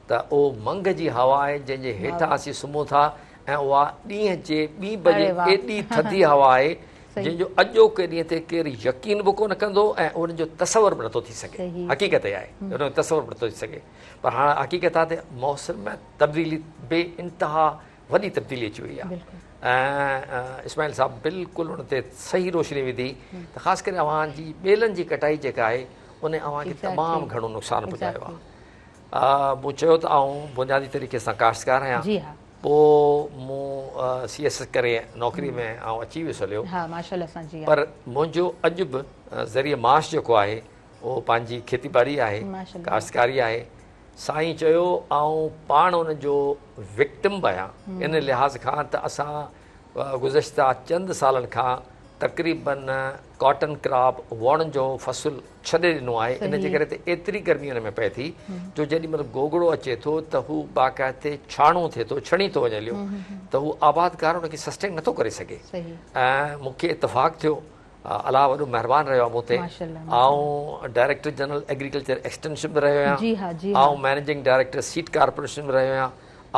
S2: ته اهو منگهه جي هوا آهي جنهن جي هيٺان اسين سمهون ٿا ۽ اها ڏينهن جي ٻي بجي ايڏي ٿڌي هوا آهي جنهن جو اڄوڪي ڏينهن تي ڪير يقين به ڪونه ڪندو ۽ ان جو تصور به نٿو ٿي سگهي. حقيقت اها آهي ان جو تصور به نٿو ٿي سگهي پر هاڻ حقيقت آهي ته موسم ۾ تبديلي بي انتها وڏي تبديلي اچي وئي آهي ۽ اسماعيل صاحب بلڪل ان تي صحيح روشني وڌي ته خاص ڪري اوهان جي ٻيلن جي ڪٽائي جيڪا آهي ان اوهان کي تمام گهڻو نقصان پڄايو آهي. مون چيو ته آئون بنيادي طريقي سان ڪاشتڪار آهيان. پوء مون سي ايس ايس ڪري نوڪري ۾ آئون اچي ويس هليو. پر منهنجو اڄ به ذريعه معاش جيڪو آهي اهو پنهنجي کيتي ٻاڙي آهي، ڪاشتڪاري آهي. سائين چيو آئون پاڻ ان جو وڪٽم به آهيان ان لحاظ کان ته اسان گذشته چند سالن کان تقريبن ڪاٽن ڪراپ ووڻن جو فصل ڇڏي ڏنو آهي ان جي ڪري ته ايتري گرمي ان ۾ پئي ٿي جو جيڏي مهل گوگڙو اچي ٿو ته هو باقاعدي ڇاڻو ٿئي ٿو ڇڻي ٿو وڃي هليو ته هو آبادگار ان کي سسٽين نٿو ڪري سگهي ۽ مون کي اتفاق ٿيو الله وڏو مهربان رهيو آهي مون تي آئون ڊائريڪٽر جنرل ايگريڪلچر ايڪسٽينشن به رهيو آهيان آئون مئنيجنگ ڊائريڪٽر سيڊ ڪارپوريشن به رهيو آهيان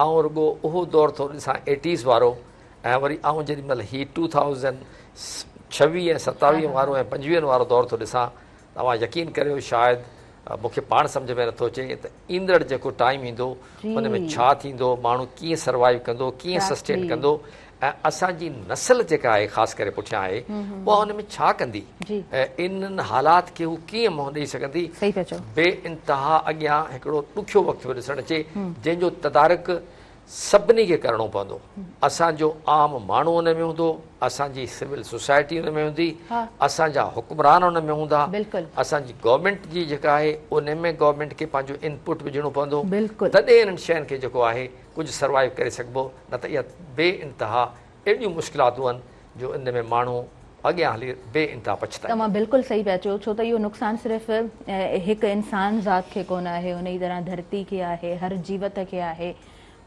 S2: آئون رڳو اهو دور ٿو ڏسان ايٽيز وارو ۽ وري آئون جيڏي مهل هي ٽو ٿائوزنڊ ڇويهه ۽ ستاويهه وارو ۽ پنجويهن وارو دور ٿو ڏسان ته اوهان يقين ڪريو شايد مون کي پاڻ سمجهه ۾ نٿو اچي ته ايندڙ جيڪو ٽائيم ايندو ان ۾ ڇا ٿيندو ماڻهو ڪيئن سروائيو ڪندو ڪيئن سسٽين ڪندو ۽ اسان جي نسل جيڪا آهي خاص ڪري پٺيان آهي اها ان ۾ ڇا ڪندي انهن حالات کي هو ڪيئن منهن ڏئي سگهندي بي انتها اڳيان هڪڙو ڏکيو وقت پيو ڏسڻ اچي جنهن جو تدارڪ سڀني کي ڪرڻو پوندو. اسان جو عام ماڻهو ان ۾ هوندو، اسان جي سول سوسائٽي ان ۾ هوندي، اسان جا حڪمران ان ۾ هوندا، اسان جي گورنمينٽ جي جيڪا آهي ان ۾ گورنمينٽ کي پنهنجو انپٽ وجهڻو پوندو، تڏهن انهن شين کي جيڪو آهي ڪجهه سروائيو ڪري سگهبو، نه ته اها بي انتها ايڏيون مشڪلاتون آهن جو ان ۾ ماڻهو اڳيان هلي بي انتها پڇتائيندو.
S1: توهان بلڪل صحيح پيا چئو ڇو ته اهو نقصان صرف هڪ انسان ذات کي ڪونه آهي انهي طرح ڌرتي کي آهي هر جيوت کي آهي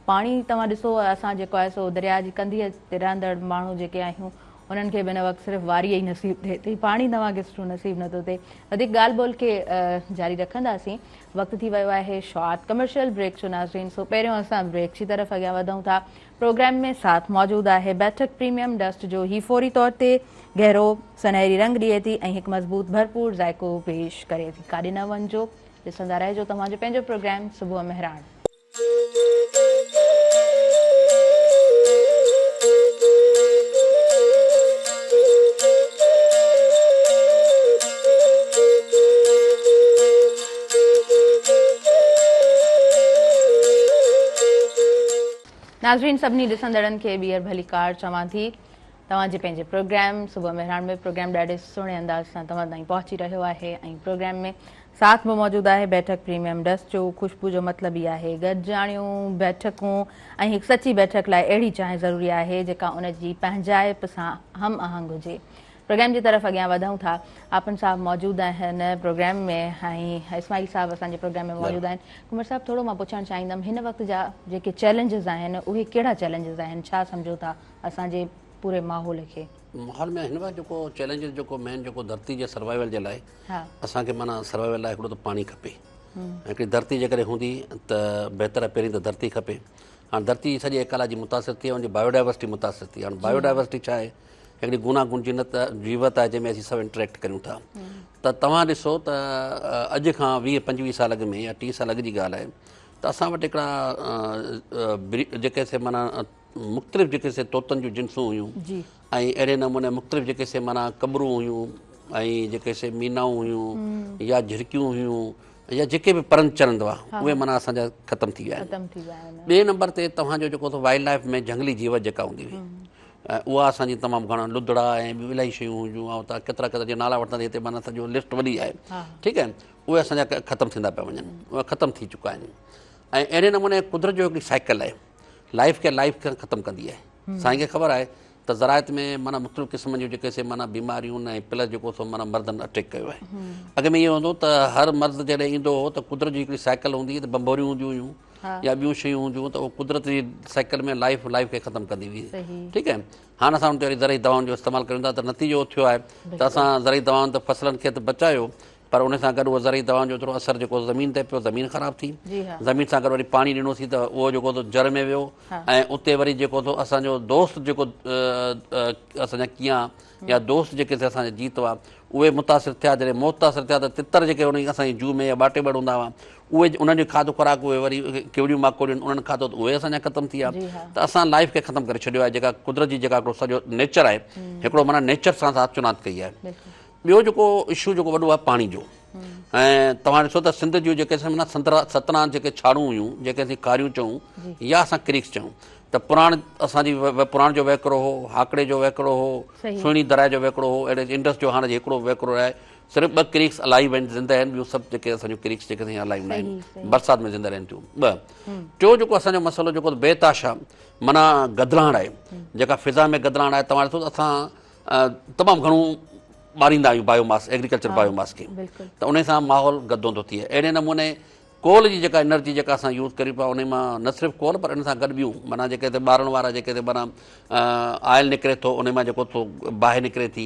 S1: پاڻي توهان ڏسو اسان جيڪو آهي سو درياء جي ڪنڌيء تي رهندڙ ماڻهو جيڪي آهيون انهن کي به هن وقت صرف واري ئي نصيب ٿئي ٿي پاڻي توهان کي سٺو نصيب نٿو ٿئي وڌيڪ ڳالهه ٻولهه کي جاري رکنداسين وقت ٿي ويو آهي شارٽ ڪمرشل بريڪ جو ناظرين سو پهريون اسان بريڪ جي طرف اڳيان وڌون ٿا پروگرام ۾ ساٿ موجود آهي بيٺڪ پريميئم ڊسٽ جو هي فوري طور تي گهرو سنهري رنگ ڏئي ٿي ۽ هڪ مضبوط ڀرپور ذائقو پيش ڪري ٿي ڪاڏي نه وڃجو ڏسندا رهجو توهان جو پنهنجو پروگرام صبح مهراڻ. ناظرين سڀني ڏسندڙن کي ٻيهر ڀليڪار چوان ٿي توهان جي پنهنجي پروگرام صبح مهراڻ ۾ پروگرام ڏاڍي سهڻي انداز سان توهان تائين پهچي رهيو آهي ۽ پروگرام ۾ ساٿ به موجود آهي بيٺڪ پريميم ڊسٽ جو خوشبو جو مطلب ئي آهي گڏجاڻيون بيٺڪون ۽ هڪ سچي بيٺڪ لاء اهڙي چانهه ضروري آهي جيڪا ان جي پنهنجائپ سان هم آهنگ هجي پروگرام جي طرف اڳيان وڌون ٿا آپن صاحب موجود آهن پروگرام ۾ ۽ اسماعيل صاحب اسان جي پروگرام ۾ موجود آهن قمر صاحب ٿورو مان پڇڻ چاهيندم هن وقت جا جيڪي چئلينجز آهن اهي ڪهڙا چئلينجز آهن ڇا سمجهو ٿا اسان جي پوري ماحول کي؟
S3: ماحول ۾ هن وقت جيڪو چئلينجز جيڪو مين جيڪو ڌرتي جي سروائيول جي لاء اسان کي معنيٰ سروائيول لاء هڪڙو ته پاڻي کپي ۽ هڪڙي ڌرتي جيڪڏهن هوندي ته بهتر آهي پهرين ته ڌرتي کپي هاڻ ڌرتي جي سڄي ايڪالاجي متاثر ٿي ان جي بايوڊائيورسٽي متاثر ٿي هاڻ بايوڊائيورسٽي ڇا آهي هڪڙي گوناگون جينت جيوت آهي جنهن ۾ اسين سڀ انٽريڪٽ ڪريون ٿا ته توهان ڏسو ته اڄ کان 20 25 سال اڳ ۾ يا 30 سال اڳ جي ڳالهه آهي ته اسان وٽ هڪڙا جيڪي سي معنيٰ مختلف جيڪي سي طوطن جون جنسون هيون ۽ اهڙي نموني مختلف جيڪي سي معنيٰ ڪٻرون هيون ۽ جيڪي سي مينائون هيون يا جهرڪيون هيون يا جيڪي به پرند چرند هئا اهي معنيٰ اسان جا ختم ٿي ويا آهن. ٻئي نمبر تي توهان جو جيڪو وائلڊ لائف ۾ جهنگلي جيوت جيڪا هوندي هئي اها اسان جي تمام گهڻا لڌڙا ۽ ٻيون الاهي شيون هيون ۽ تان ڪيترا ڪيترا جي نالا وٺندا هتي معنيٰ سڄو لسٽ وڏي آهي ٺيڪ آهي اهي اسان جا ختم ٿيندا پيا وڃن اهي ختم ٿي چڪا آهن ۽ اهڙي نموني قدرت جو هڪڙي سائيڪل آهي لائف کي لائف کان ختم ڪندي آهي سائين کي خبر آهي ته زراعت ۾ معنيٰ مختلف قسمن جون جيڪي سي معنيٰ بيماريون ۽ پلس جيڪو سو معنيٰ مرضن اٽيڪ ڪيو آهي. اڳ ۾ اهو هوندو ته هر مرض جڏهن ايندو هو ته قدرت جي هڪڙي سائيڪل هوندي هئي ته بمبوريون هونديون هيون يا ٻيون شيون هونديون هيون ته اهو قدرت جي سائيڪل ۾ لائف لائف کي ختم ڪندي هئي ٺيڪ آهي هاڻ اسان ان تي وري زرعي دوائن جو استعمال ڪريون ٿا ته نتيجو اهو ٿيو آهي ته اسان زرعي دوائن ته فصلن کي ته بچايو پر ان سان گڏ اهو زرعي دوائن جو ٿورو اثر جيڪو زمين تي پيو زمين خراب ٿي زمين سان گڏ وري پاڻي ڏنوسين ته اهو جيڪو تو جر ۾ ويو ۽ اتي وري جيڪو تو اسان جو دوست جيڪو اسان جا ڪيان يا دوست جيڪي اسان جا جيت هئا اهي متاثر ٿيا جڏهن متاثر ٿيا ته تتر جيڪي ان اسان جي جوء ۾ يا ٻاٽي ٻڙ هوندا هئا اهي انهن جو کاڌو خوراڪ اهي وري ڪيوڙيون ماڪوڙيون انهن کاڌو ته اهي اسان جا ختم ٿي ويا ته اسان لائف کي ختم ڪري ڇڏيو آهي جيڪا قدرت جي جيڪا هڪڙو سڄو نيچر آهي هڪڙو معنيٰ نيچر سان اسان چنات ڪئي آهي ٻيو جيڪو اشو جيڪو وڏو آهي پاڻي جو ۽ توهان ڏسو ته سنڌ جون جيڪي معنيٰ سندرا ستنا جيڪي ڇاڙون هيون جيڪي اسين کاريون چئون يا اسان ڪريڪس چئون ته پراڻ اسان جي پراڻ جو وهڪرو هو هاڪڙي جو وهڪرو هو سهڻي درياء جو وهڪرو هو اهڙي انڊس جو هاڻي هڪڙو وهڪرو آهي صرف ٻه ڪريڪس الائيو آهن زنده آهن ٻيون سڀ جيڪي اسان جون ڪريڪس جيڪي سائين الائيو نه آهن برسات ۾ زنده رهن ٿيون ٻه ٽيو جيڪو اسان جو مسئلو جيڪو بي تاشا معنيٰ گدلاڻ آهي جيڪا فضا ۾ گدلاڻ آهي توهان ڏسو ته اسان تمام گهڻو ٻاريندا آهيون بايو ماس ايگريڪلچر بايو ماس کي ته ان سان ماحول گندو ٿو ٿئي اهڙي نموني ڪول جي جيڪا انرجي جيڪا اسان يوز ڪريون پيا ان مان نه صرف ڪول پر ان سان گڏ ٻيون معنيٰ جيڪي هتي ٻارڻ وارا جيڪي هتي معنيٰ آئل نڪري ٿو ان مان جيڪو ٿو باهه نڪري ٿي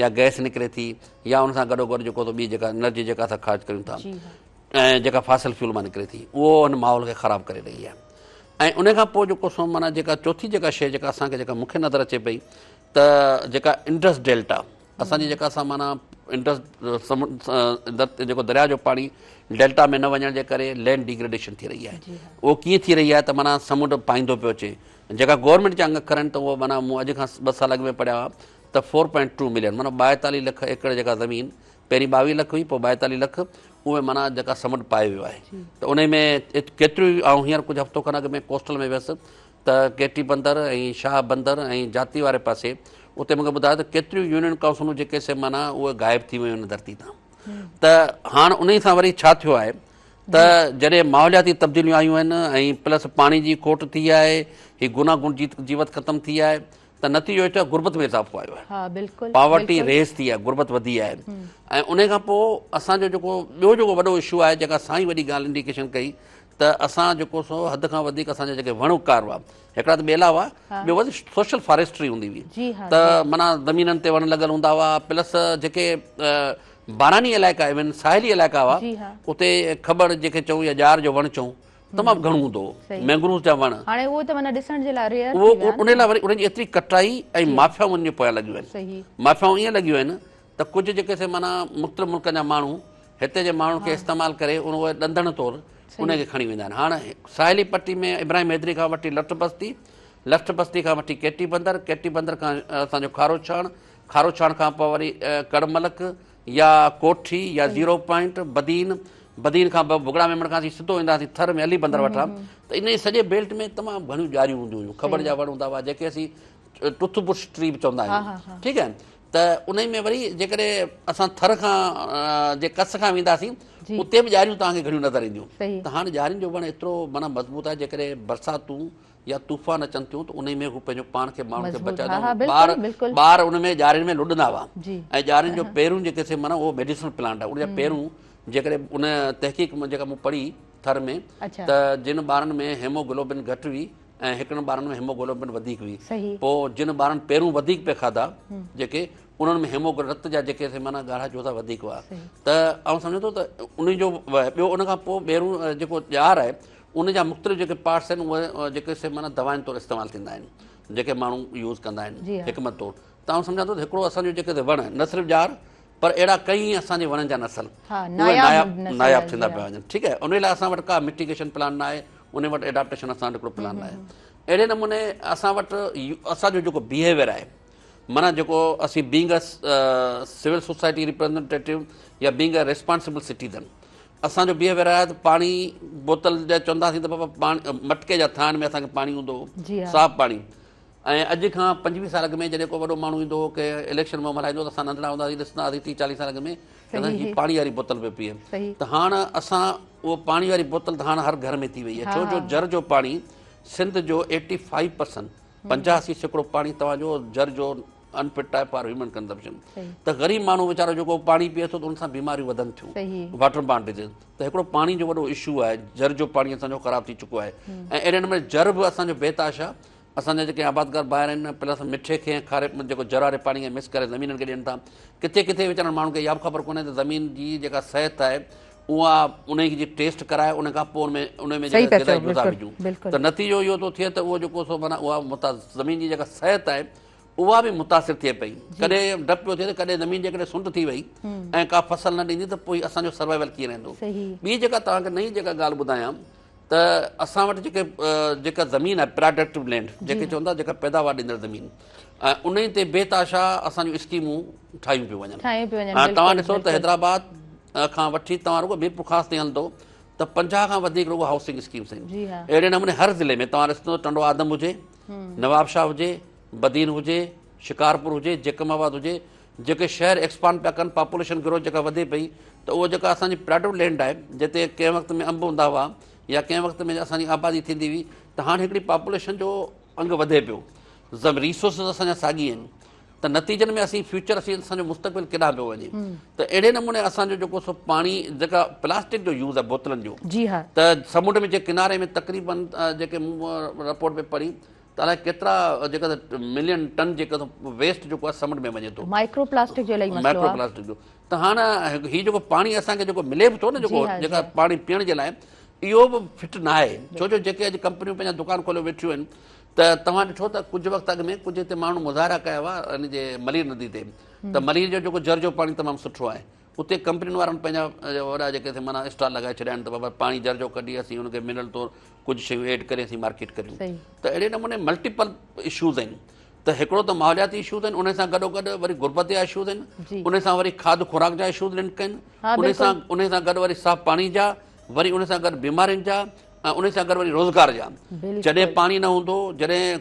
S3: يا گئس نڪري ٿي يا ان سان گڏو گڏ جيڪو ٿو ٻي جيڪا انرجي جيڪا اسان خرچ ڪريون ٿا ۽ جيڪا فاسل فيول مان نڪري ٿي اهو ان ماحول کي خراب ڪري رهي آهي ۽ ان کان پوء جيڪو سو معنيٰ جيڪا چوٿي جيڪا شيء جيڪا اسان کي جيڪا مون کي نظر اچي پئي ته جيڪا انڊس ڊيلٽا اسان جي جيڪا اسان معنيٰ انڊس سمنڊ جيڪو درياء جو پاڻي ڊيلٽا ۾ نه وڃڻ جي ڪري لينڊ ڊيگريڊيشن ٿي رهي آهي اهو ڪيئن ٿي رهي آهي ته معنيٰ سمنڊ پائيندو پيو اچي جيڪا گورنمينٽ جا انگ اکر آهن ته اهو معنيٰ مون اڄ کان ٻه سال اڳ ۾ پڙهيا هئا ته 4.2 ملين معنيٰ 42 لک ايڪڙ جيڪا زمين پهرين 22 لک هئي پوء 42 لک اهي معنيٰ جيڪا سمنڊ پائي ويو آهي ته ان ۾ ڪيتريون آئون هينئر ڪجهه هفتو کن اڳ ۾ ڪوسٽل ۾ ويس ته ڪيٽي بندر ۽ شاهه بندر ۽ جاتي واري پاسي اتي مونکي ٻڌايو ته ڪيتريون يونين ڪائونسلون جيڪي سي معنيٰ اهي غائب ٿي ويون آهن ڌرتي تان ته هاڻ انهي سان وري ڇا ٿيو آهي ته جڏهن ماحولياتي تبديليون آيون آهن ۽ پلس پاڻي جي کوٽ ٿي آهي هي گوناگون جيوت ختم ٿي آهي ته نتيجو اهو ٿيو غربت ۾ اضافو آيو آهي
S1: ها بلڪل
S3: پاورٽي ريز ٿي آهي غربت وڌي آهي ۽ انهي کان پوء اسان جو جيڪو ٻيو جيڪو وڏو اشو آهي جيڪا سائين وڏي ڳالهه انڊيڪيشن ڪئي ته اسان جيڪو سو حد کان وڌيڪ اسان جا جيڪي وڻ ڪار هئا هڪڙا ته ٻيلا هئا ٻيو وري سوشل فاريسٽري هوندي هئي ته معنيٰ زمينن تي وڻ لڳل هوندا هئا پلس جيڪي باراني علائقا ايون ساحلي علائقا هئا اتي کٻڙ جيڪي چئون يا ڄار جو وڻ چئون تمام گهڻو هوندو هو مينگروز جا وڻ
S1: هاڻي اهو ته معنيٰ ڏسڻ جي لاء ريئر
S3: اهو ان لاء وري انهن جي ايتري ڪٽائي ۽ مافيائون ان جي پويان لڳيون آهن مافيائون ائين لڳيون آهن ته ڪجهه جيڪي سي معنيٰ مختلف ملڪن جا ماڻهو هتي جي ماڻهن کي استعمال ڪري ان اهي ڏندڻ طور ان کي کڻي ويندا آهن هاڻ ساحلي پٽي ۾ ابراهيم حيدري کان وٺي لٺ بستي لٺ بستي کان وٺي ڪيٽي بندر ڪيٽي بندر کان اسان جو کارو ڇاڻ کارو ڇاڻ کان پوء وري ڪڙملڪ يا ڪوٺي يا زيرو پوائنٽ بدين بدين کان پوء ڀڳڙا ميمڻ کان اسين سڌو ايندا هئاسين ٿر ۾ علي بندر وٺان ته ان سڄي بيلٽ ۾ تمام گهڻيون ڄاريون هونديون هيون کٻڙ جا وڻ هوندا هئا جيڪي اسين ٽوٿ برش ٽري به چوندا آهيون ٺيڪ آهي ته انهي ۾ وري جيڪڏهن اسان ٿر کان جي ڪس کان وينداسين اتي به ڄاريون توهان کي گهڻيون نظر اينديون ته هاڻي ڄارين جو وڻ ايترو معنيٰ مضبوط آهي جيڪڏهن برساتون يا طوفان اچن ٿيون ته انهي ۾ هو پنهنجو پاڻ کي ماڻهن کي بچائيندا ٻار ٻار ان ۾ ڄارين ۾ لڏندا هئا ۽ ڄارين جو پيرون جيڪي سي معنيٰ اهو ميڊيسنل پلانٽ آهي ان جا پيرون جيڪڏهن ان تحقيق جيڪا مون پڙهي ٿر ۾ ته جن ٻارن ۾ هيموگلوبن گهٽ هئي ۽ هڪڙن ٻارن ۾ هيموگلوبن وڌيڪ هئي پوء جن ٻارن پيرون وڌيڪ پئي کاڌا جيڪي انهن ۾ هيموگلو رت جا جيڪي سي معنيٰ ڳاڙها جوتا وڌيڪ هئا ته آئون سمجهان ٿو ته ان جو ٻيو ان کان پوء ٻيرون جيڪو ڄار آهي ان جا مختلف جيڪي پارٽس آهن اهي جيڪي سي معنيٰ دوائن طور استعمال ٿيندا آهن جيڪي ماڻهو يوز ڪندا آهن حڪمت طور ته آئون سمجهان ٿو ته هڪڙو اسان جو جيڪي وڻ نه صرف ڄار پر اهڙا ڪئين اسان جي وڻن جا نسل اهي ناياب ناياب ٿيندا پيا وڃن ٺيڪ آهي ان لاء اسان وٽ ڪا مٽيگيشن پلان نه آهي ان وٽ ايڊاپٽيشن اسان وٽ هڪڙو پلان نه آهي اهڙي نموني اسان وٽ اسان جو جيڪو بيهيويئر آهي معنيٰ جيڪو اسين being a civil society representative يا بينگ ا ريسپانسبل سٽيزن اسان جو بيهيويئر آهي ته پاڻي بوتل جا چونداسين ته بابا پاڻي مٽڪي جا ٿانء ۾ اسان کي پاڻي هوندو هو صاف پاڻي ۽ اڄ کان 25 سال اڳ ۾ جڏهن ڪو وڏو ماڻهو ايندو هو ڪنهن اليڪشن مهم هلائيندو هو ته اسان ننڍڙا هوندا هئاسين ڏسندا هئاسين 30 40 سال اڳ ۾ ته هي پاڻي واري بوتل پيو پيئي ته هاڻ اسان اهو پاڻي واري بوتل ته هاڻ هر گهر ۾ ٿي وئي آهي ڇو جو جر جو پاڻي سنڌ جو 85 پرسنٽ 85% پاڻي توهان جو جر جو انفٽ آهي فار هيومن ڪنزمپشن. ته غريب ماڻهو ويچارو جيڪو پاڻي پيئي ٿو ته ان سان بيماريون وڌن ٿيون، واٽر بارن ڊزيز. ته هڪڙو پاڻي جو وڏو اشو آهي، جر جو پاڻي اسان جو خراب ٿي چڪو آهي ۽ اهڙي نموني جر به اسان جو بي تحاشا. اسان جا جيڪي آبادگار ڀائر آهن پلس مٺي کي ۽ کاري جيڪو جر واري پاڻي کي مڪس ڪري زمينن کي ڏين ٿا. ڪٿي ڪٿي ويچارن ماڻهن کي اها به خبر ڪونهي ته زمين جي جيڪا صحت آهي اها ان جي ٽيسٽ ڪرائي ان کان پوء ان ۾ ان ۾ جيڪا غذائي جزا وجهون ته نتيجو اهو ٿو ٿئي ته اهو جيڪو سو معنيٰ اها زمين جي جيڪا صحت آهي اها به متاثر ٿئي پئي. ڪڏهن ڊپ پيو ٿئي ته ڪڏهن زمين جيڪڏهن سنڊ ٿي وئي ۽ ڪا فصل نه ڏيندي ته پوء اسان جو سروائيول ڪيئن رهندو. ٻي جيڪا توهان کي نئين جيڪا ڳالهه ٻڌايان ته اسان وٽ جيڪي جيڪا زمين آهي پراڊڪٽو لينڊ جيڪي چون ٿا جيڪا پيداوار ڏيندڙ زمين ۽ انهي تي بي تاشا اسان جون اسڪيمون ٺاهيون پيون وڃن. توهان ڏسو ته حيدرآباد کان وٺي توهان رڳو ميرپورخاص تائين هلندو ته 50 کان وڌيڪ رڳو هائوسنگ اسڪيمس آهن. اهڙي نموني هر ضلعي ۾ توهان ڏسندو ٽنڊو آدم هجي، نوابشاهه هجي، بدين هجي، شڪارپور هجي، جيڪب آباد هجي، جيڪي شهر ايڪسپانڊ پيا ڪن، پاپوليشن گروٿ جيڪا وڌي پئي ته اهو جيڪا اسان جي پراڊڪٽ لينڊ آهي جتي ڪنهن وقت ۾ انب هوندا هئا يا ڪنهن وقت ۾ اسان جي آبادي ٿيندي هئي ته هاڻ هڪڙي پاپوليشن جو انگ وڌي پيو، ريسورسز اسان جا ساڳي آهن ته نتيجن ۾ اسين فيوچر اسين اسان جو مستقبل ڪيڏانهن پيو وڃي ته اهڙي نموني اسان جو جيڪو سو پاڻي جيڪا پلاسٽڪ جو يوز آهي بوتلن جو
S1: جي ها
S3: ته سمنڊ ۾ جي ڪناري ۾ تقريبن جيڪي مون رپورٽ ۾ پڙهي ته الائي ڪيترا جيڪا ملين ٽن جيڪا ويسٽ جيڪو آهي سمنڊ ۾ وڃي ٿو.
S1: مائڪرو پلاسٽڪ جو الائي مسئلو آهي.
S3: مائڪرو پلاسٽڪ جو ته هاڻ هي جيڪو پاڻي اسان کي جيڪو ملي به ٿو نه جيڪو جيڪا پاڻي پيئڻ جي لاء اهو به فٽ نه آهي ڇو جو جيڪي اڄ ڪمپنيون پنهنجا دڪان کوليو ويٺيون آهن ته توهان ڏٺو ته ڪجهه وقت اڳ ۾ ڪجهه هتي ماڻهو مظاهرا ڪيا هئا ان جي ملير ندي تي ته ملير جو جيڪو جر جو پاڻي تمام سٺو آهي اتي ڪمپنين وارن پنهنجا وڏا جيڪي سي معنيٰ اسٽال لڳائي ڇڏيا آهن ته بابا پاڻي جر جو ڪڍي اسين ان کي منرل طور ڪجهه شيون ايڊ ڪري اسين مارڪيٽ ڪريون ته اهڙي نموني ملٽيپل اشوز آهن ته هڪڙو ته ماحولياتي اشوز آهن ان سان گڏو گڏ وري غربت جا اشوز آهن ان سان وري کاڌ خوراڪ جا اشوز لنڪ آهن ان سان ان سان گڏ وري صاف پاڻي جا وري ان سان گڏ بيمارين جا ۽ ان سان گڏ وري روزگار جا جڏهن پاڻي نه هوندو جڏهن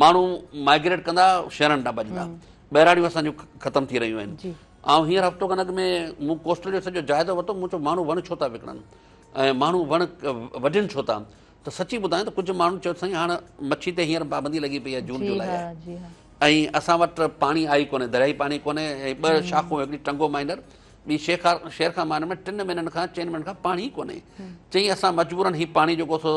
S3: ماڻهو مائگريٽ ڪندا شهرن ڏانهن ڀڄندا ٻهراڙيون اسان جون ختم ٿي رهيون آهن. آئون هينئر هفتو کن اڳ ۾ مون ڪوسٽل جو سڄو جائزو ورتو مون چيو ماڻهو وڻ ڇو ٿا وڪڻن ۽ ماڻهو وڻ وڍين ڇو ٿا ته سچي ٻڌايان ته ڪجهه ماڻهن چيو سائين هاڻ مڇي تي هينئر پابندي لڳي پئي آهي جون جولاء آهي ۽ اسان وٽ پاڻي آئي ڪونهي دريائي پاڻي ڪونهي ۽ ٻه شاخون هڪڙي ٽنگو مائنر ٻي شير خان مائنر ۾ ٽن مهينن کان چئن مهينن کان پاڻي ئي ڪونهي چئي اسان مجبورن هي پاڻي جيڪو سو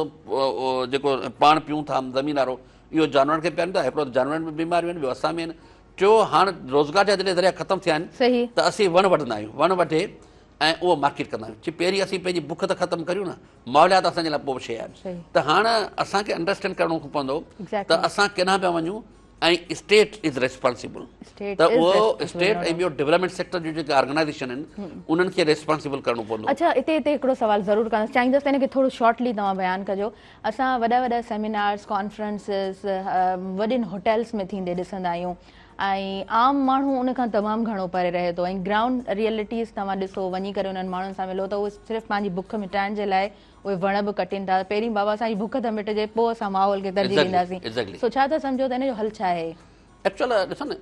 S3: جيڪو پاڻ پيون ٿا زمين وارو اهو جانورن کي پياريون ٿا هڪڙو ته جانورن ۾ بيماريون آهن ٻيو اسان ۾ آهن ٽيو هاڻ روزگار جا جڏهن ذريعا ختم ٿيا آهن ته اسين وڻ وڍندا آهيون وڻ وڍي ۽ اهو مارڪيٽ ڪندا آهيون چي پهرين اسين پنهنجي بک ته ختم ڪريون نه ماحوليات اسان جي لاء پوء شيء آهي ته هاڻ اسان کي انڊرسٽينڊ ڪرڻو پوندو ته اسان ڪيڏانهن پيا وڃون ۽ اسٽيٽ از ريسپانسبل ته اهو اسٽيٽ ۽ ٻيو ڊولپمينٽ سيڪٽر جون جيڪي آرگنائيزيشن آهن انهن کي ريسپانسبل ڪرڻو پوندو.
S1: اڇا اتي اتي هڪڙو سوال ضرور ڪندس چاهيندس ته ان کي ٿورو شارٽلي توهان بيان ڪجو اسان وڏا وڏا سيمينارز ڪانفرنسز وڏين هوٽلز ۾ ٿيندي ڏسندا آهيون ۽ عام ماڻهو ان کان تمام گهڻو پري رهي ٿو ۽ گرائونڊ ريئلٽيز توهان ڏسو وڃي ڪري انهن ماڻهن سان ملو ته اهي صرف پنهنجي بک مٽائڻ جي لاء اهي وڻ به ڪٽين ٿا پهرين بابا اسان جي بک ته مٽجي پوء اسان ماحول کي ترجيح ڏينداسين سو ڇا ٿا سمجهو ته ان جو حل ڇا آهي؟
S3: ايڪچوئل ڏسو نه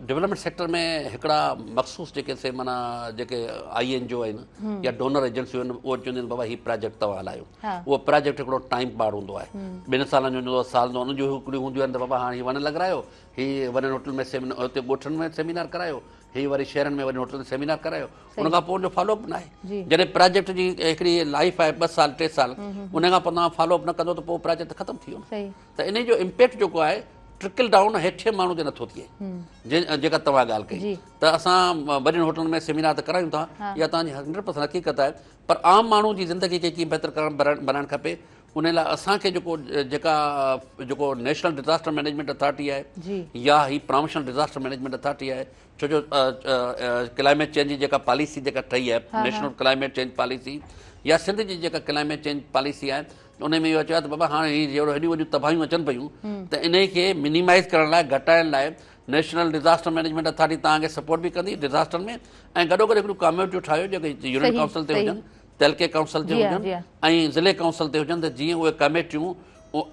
S3: ڊولپمينٽ سيڪٽر ۾ هڪڙا مخصوص جيڪي سي معنيٰ جيڪي آئي اين جي او آهن يا ڊونر ايجنسيون آهن اهي چونديون آهن بابا هي پراجيڪٽ توهان هلايو اهو پراجيڪٽ هڪڙو ٽائيم بار هوندو آهي ٻن سالن جو هوندو آهي سال جو ان جون هڪڙيون هونديون آهن ته بابا هاڻي هي وڻ لڳرايو هي وڏن هوٽل ۾ هتي ڳوٺن ۾ سيمينار ڪرايو هي وري شهرن ۾ وڃي هوٽل تي سيمينار ڪرايو ان کان پوء ان جو فالو اپ ناهي جڏهن پراجيڪٽ جي هڪڙي لائف آهي ٻه سال ٽي سال ان کان پوء توهان فالو اپ نه ڪندو ته پوء پراجيڪٽ ختم ٿي ويو ته ان جو امپيڪٽ جيڪو آهي ٽرڪل ڊائون هيٺين ماڻهو تي نٿو ٿئي جيڪا توهان ڳالهه ڪئي ته اسان وڏين هوٽلن ۾ سيمينار ته ڪرايون ٿا اها توهان جي هنڊريڊ پرسنٽ حقيقت آهي پر عام ماڻهو جي زندگي کي ڪيئن بهتر ڪرڻ بنائڻ کپي ان لاء اسان کي جيڪو جيڪا جيڪو نيشنل ڊزاسٽر مئنيجمينٽ اٿارٽي آهي يا هي پراونشل ڊزاسٽر مئنيجمينٽ اٿارٽي آهي ڇو جو ڪلائميٽ چينج جي جيڪا پاليسي جيڪا ٺهي آهي نيشنل ڪلائميٽ چينج پاليسي يا سنڌ جي جيڪا ڪلائميٽ چينج پاليسي آهي ان ۾ اهو چيو آهي ته بابا هاڻي هي جهڙو هيڏيون وڏيون تباهيون اچن پيون ته انهي کي منيمائز ڪرڻ لاء گهٽائڻ لاء نيشنل ڊزاسٽر مئنيجمينٽ اٿارٽي توهان کي سپورٽ به ڪندي ڊزاسٽر ۾ ۽ گڏو گڏ هڪڙيون ڪاميٽيون ٺاهيو جيڪي يونين ڪائونسل تي هجن تعلقي ڪائونسل تي هجن ۽ ضلعي ڪائونسل تي هجن ته جيئن اهي ڪميٽيون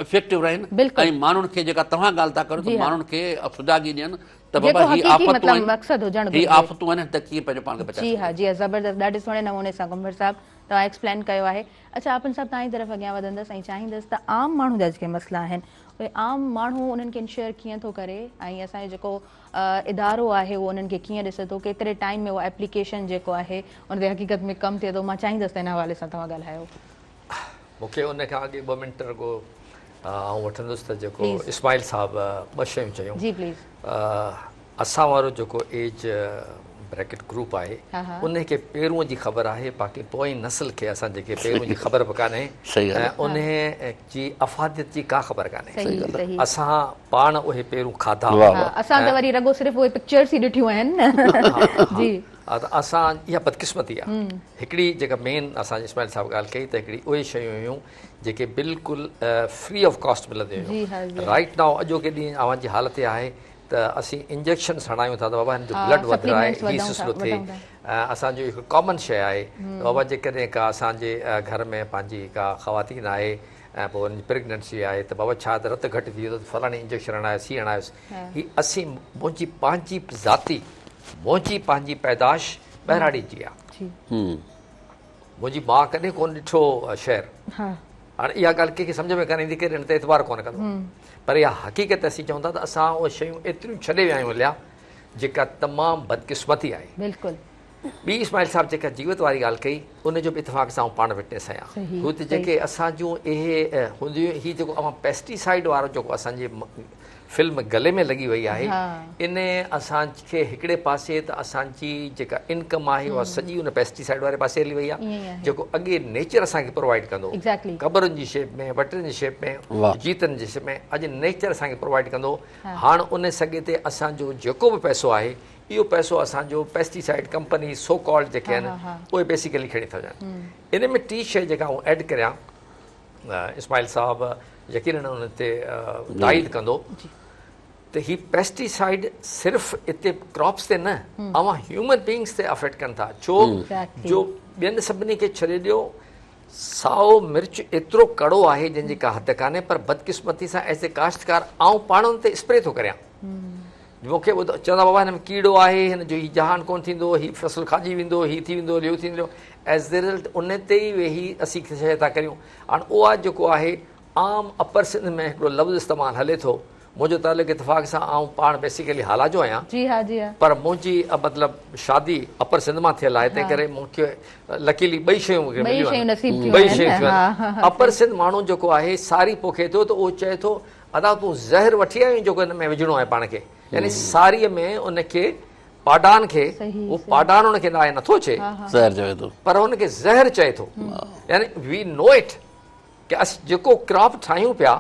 S3: افيڪٽو رهن ۽ ماڻهن کي جيڪا توهان ڳالهه ٿا ڪريو ته ماڻهن کي سجاڳي ڏين ته بابا هي آفتون آهن هي آفتون آهن ته ڪيئن پنهنجو پاڻ کي بچائي
S1: جي ها جي ها زبردست ڏاڍي سهڻي نموني سان ڪنڀر صاحب توهان ايڪسپلين ڪيو آهي. اڇا آپن صاحب توهان جي طرف اڳيان وڌندس ۽ چاهيندس ته عام ماڻهو جا جيڪي مسئلا آهن اهي عام ماڻهو انهن کي انشيئر ڪيئن ٿو ڪري ۽ اسان جو جيڪو ادارو آهي اهو انهن کي ڪيئن ڏسي ٿو ڪيتري ٽائيم ۾ اهو ايپليڪيشن جيڪو آهي ان تي حقيقت ۾ ڪم ٿئي ٿو مان چاهيندس ته ان حوالي سان توهان ڳالهايو.
S2: مون کي ان کان اڳي ٻه منٽ رڳو آئون وٺندس ته جيڪو اسماعيل صاحب ٻه شيون چيون
S1: جي پليز.
S2: اسان وارو جيڪو ايج بريڪٽ گروپ آهي ان کي پيرون جي خبر آهي باقي پوئين نسل کي اسان جي کي پيرون جي خبر به ڪانهي ۽ ان جي افاديت جي ڪا خبر ڪانهي اسان پاڻ اهي پيرون کاڌا
S1: اسان ته وري رڳو صرف اهي پڪچرس ئي ڏٺيون آهن جي
S2: ته اسان اها بدقسمتي آهي هڪڙي جيڪا مين اسان جي اسماعيل صاحب ڳالهه ڪئي ته هڪڙي اهي شيون هيون جيڪي بلڪل فري آف ڪاسٽ ملنديون هيون رائٽ نائو اڄوڪي ڏينهن اوهان جي حالت اها آهي ته اسين انجيڪشنس هڻايون ٿا ته بابا هن جو بلڊ وڌرائي هي سلسلو ٿئي اسان جو هڪ ڪامن شيء آهي ته بابا جيڪڏهن ڪا اسان جي گهر ۾ پنهنجي ڪا خواتين آهي ۽ پوء ان جي پريگننسي آهي ته بابا ڇا ته رت گهٽ ٿي ويو ته فلاڻي انجيڪشن هڻايوس هي هڻايوس هي اسين منهنجي پنهنجي ذاتي منهنجي پنهنجي پيدائش ٻهراڙي جي آهي منهنجي ماء ڪڏهن ڪونه ڏٺو شهر. هاڻي اها ڳالهه ڪنهن کي سمجهه ۾ ڪانه ايندي، ڪير ان تي اعتبار ڪونه ڪندو. پر اها حقيقت اسين چئون ٿا ته اسان اهي شيون ايتريون ڇڏي ويا آهيون هليا جيڪا تمام بدقسمتي آهي.
S1: بلڪل.
S2: ٻي اسماعيل صاحب جيڪا جيوت واري ڳالهه ڪئي ان جو به اتفاق سان آئون پاڻ وٽنس آهيان. هو ته جيڪي اسان جون اهي هونديون هي جيڪو اوهان پيسٽيسائيڊ وارو جيڪو اسان جي فلم گلي ۾ لڳي وئي آهي ان اسان کي هڪڙي پاسي ته اسان جي جيڪا انڪم آهي اها سڄي ان پيسٽيسائيڊ واري پاسي هلي وئي آهي جيڪو اڳي نيچر اسان کي پرووائيڊ ڪندو هو ڪٻرن جي شيپ ۾ وٽن جي شيپ ۾ جيتن جي شيپ ۾ اڄ نيچر اسان کي پرووائيڊ ڪندو هاڻ ان سڳي تي اسان جو جيڪو به پئسو آهي اهو پئسو اسان جو پيسٽيسائيڊ ڪمپني سو ڪالڊ جيڪي آهن اهي بيسيڪلي کڻي ٿا وڃن ان ۾ ٽي شيء جيڪا آئون ايڊ ڪريان اسماعيل صاحب يقينن ان تي تائيد ڪندو ته هي پيسٽيسائيڊ صرف اتي ڪراپس تي نه اوهان هيومن بينگس تي افيڪٽ ڪن ٿا ڇو جو ٻين سڀني کي ڇڏي ڏيو سائو مرچ ايترو ڪڙو آهي جنهن جي ڪا حد ڪانهي پر بدقسمتي سان ايز اي ڪاشتڪار آئون پاڻ ان تي اسپري ٿو ڪريان مون کي ٻڌو چوندا بابا هن ۾ ڪيڙو آهي هن جو هي جهان ڪون ٿيندو هي فصل کاڄي ويندو هي ٿي ويندو هي ٿيندو ايز the result ان تي ئي ويهي اسين شيء ٿا ڪريون هاڻ اها جيڪو آهي عام اپر سنڌ ۾ هڪڙو لفظ استعمال هلي ٿو منهنجو تعلق اتفاق سان آئون پاڻ بيسيڪلي هالا جو آهيان
S1: جي ها جي ها
S2: پر منهنجي مطلب شادي اپر سنڌ مان ٿيل آهي تنهن ڪري مون کي لڪيلي ٻئي شيون مون کي مليون آهن ٻئي شيون ٿيون آهن اپر سنڌ ماڻهو جيڪو آهي ساري پوکي ٿو ته اهو چئي ٿو ادا تون زهر وٺي آيو آهين جيڪو هن ۾ وجهڻو آهي پاڻ کي يعني ساريء ۾ ان کي پاڊان کي هو پاڊان ان کي ناهي نٿو چئي
S3: زهر چوي ٿو
S2: پر ان کي زهر چئي ٿو يعني وي نو it ڪي اسين جيڪو ڪراپ ٺاهيون پيا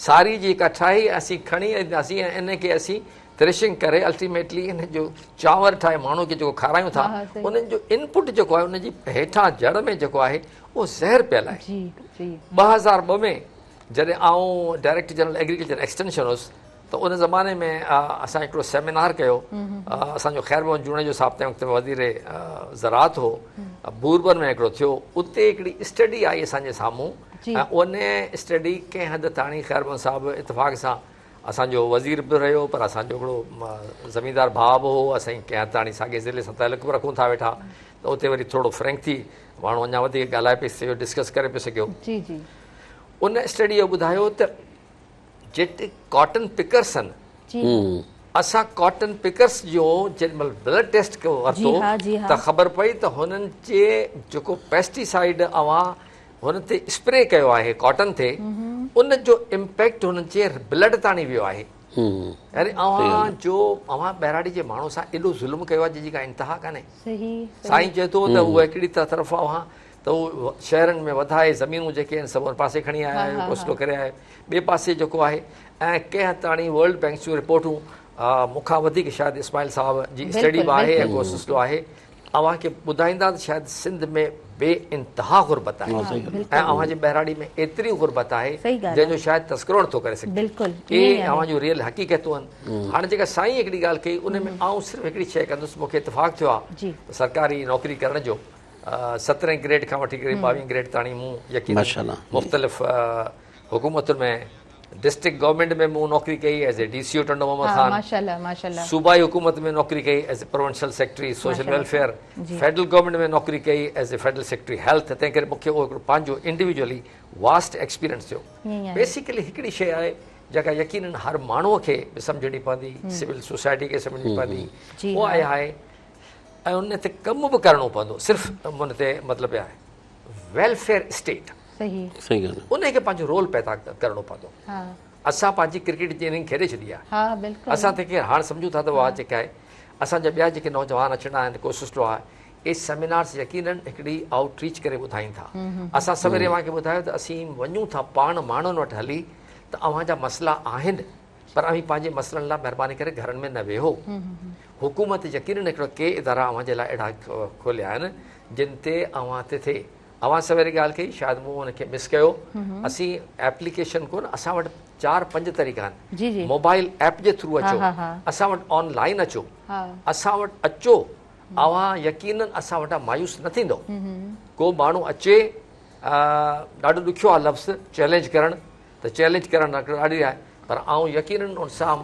S2: ساري جيڪا ٺاهي اسين کڻي اينداسين ۽ ان کي اسين ٿريشنگ ڪري الٽيميٽلي ان جو چانور ٺاهي ماڻهو کي جيڪو کارايون ٿا انهن جو انپٽ جيڪو آهي ان جي هيٺان جڙ ۾ جيڪو آهي اهو زهر پيل آهي 2002 ۾ جڏهن آئون ڊائريڪٽر جنرل ايگريڪلچر ايڪسٽينشن هوس ته ان زماني ۾ اسان هڪڙو سيمينار ڪيو اسان جو خير محمد جوڻيجو صاحب تنهن وقت وزير زراعت هو بوربن ۾ هڪڙو ٿيو اتي هڪڙي اسٽڊي آئي اسان جي سامهون ۽ ان اسٽڊي ڪنهن حد تاڻي خير محمد صاحب اتفاق سان اسان جو وزير به رهيو پر اسان جو هڪڙو زميندار ڀاء به هو اسين ڪنهن حد تاڻي ساڳي ضلعي سان تعلق به رکون ٿا ويٺا ته اتي وري ٿورو فرينڪ ٿي ماڻهو اڃا وڌيڪ ڳالهائي پئي سگهيو ڊسڪس ڪري پئي سگهيو
S1: جي جي
S2: ان اسٽڊي اهو ٻڌايو ته جيڪي ڪاٽن پڪرس آهن اسان ڪاٽن پڪرس جو جيڏي مهل بلڊ ٽيسٽ ڪيو ورتو ته خبر پئي ته هنن جي جيڪو پيسٽيسائيڊ اوهان هن تي اسپري ڪيو آهي ڪاٽن تي ان جو امپيڪٽ هنن جي بلڊ تاڻي ويو آهي يعني اوهان جو اوهان ٻهراڙي جي ماڻهو سان ايڏو ظلم ڪيو آهي جنهن جي ڪا انتها ڪانهي سائين چئي ٿو ته اهو هڪڙي طرف اوهان ته هو شهرن ۾ وڌائي زمينون جيڪي آهن سڀ ان پاسي کڻي آيا آهيو فيصلو ڪري آيا آهيو ٻئي پاسي جيڪو آهي ۽ ڪنهن حد تاڻي ورلڊ بينڪ جون رپورٽون مون کان وڌيڪ شايد اسماعيل صاحب جي اسٽڊي به آهي ۽ ڪو سلسلو آهي اوهان کي ٻڌائيندا ته شايد سنڌ ۾ بي انتها غربت آهي ۽ اوهان جي ٻهراڙي ۾ ايتري غربت آهي جنهن جو شايد تذڪرو نٿو ڪري سگهجي اهي اوهان جون ريئل حقيقتون آهن هاڻي جيڪا سائين هڪڙي ڳالهه ڪئي ان ۾ آئون صرف هڪڙي شيء ڪندس مون کي اتفاق ٿيو آهي سرڪاري نوڪري ڪرڻ جو سترهين گريڊ کان وٺي ڪري ٻاويهين گريڊ تاڻي مون يقينن مختلف حڪومتن ۾ ڊسٽرڪٽ گورنمينٽ ۾ مون نوڪري ڪئي as a D C O Tando Muhammad Khan,
S1: ماشاءالله ماشاءالله،
S2: صوبائي حڪومت ۾ نوڪري ڪئي as a provincial secretary social welfare, federal government ۾ نوڪري ڪئي as a federal secretary health. تنهن ڪري مونکي اهو هڪڙو پنهنجو انڊيويجولي واسٽ ايڪسپيرينس ٿيو. بيسيڪلي هڪڙي شيء آهي جيڪا يقينن هر ماڻهوء کي به سمجهڻي پوندي، سول سوسائٽي کي سمجهڻي پوندي، اها اها آهي ۽ ان تي ڪم به ڪرڻو پوندو. صرف ان تي مطلب آهي ويلفيئر اسٽيٽ، ان کي پنهنجو رول پيدا ڪرڻو پوندو. اسان پنهنجي ڪرڪيٽ جي اننگ کيڏي ڇڏي آهي، اسان تنهن کي هاڻ سمجهون ٿا ته اها جيڪا آهي اسان جا ٻيا جيڪي نوجوان اچڻا آهن ڪوشش آهي. اهي سيمينارز يقينن هڪڙي آئوٽ ريچ ڪري ٻڌائين ٿا. اسان سويري اوهان کي ٻڌايو ته اسين وڃون ٿا پاڻ ماڻهن وٽ هلي ته اوهان جا مسئلا آهن پر اوهين پنهنجي مسئلن لاء مهرباني ڪري گهرن ۾ نه ويهو. حڪومت يقينن هڪڙو ڪي ادارا اوهان جي لاء اهڙا کوليا آهن جن تي اوهان تي ٿئي. اوهان سويري ڳالهه ڪئي شايد مون ان کي مس ڪيو. اسين ايپليڪيشن ڪون اسان وٽ 4-5 طريقا آهن. موبائل ايپ جي ٿرو اچو، اسان وٽ آن لائن اچو، اسان وٽ اچو، اوهان يقينن اسان وٽان مايوس نه ٿيندو. ڪو ماڻهو اچي، ڏاڍو ڏکيو آهي لفظ چئلينج ڪرڻ، ته چئلينج ڪرڻ ڏاڍي آهي، پر آئون يقينن ان سان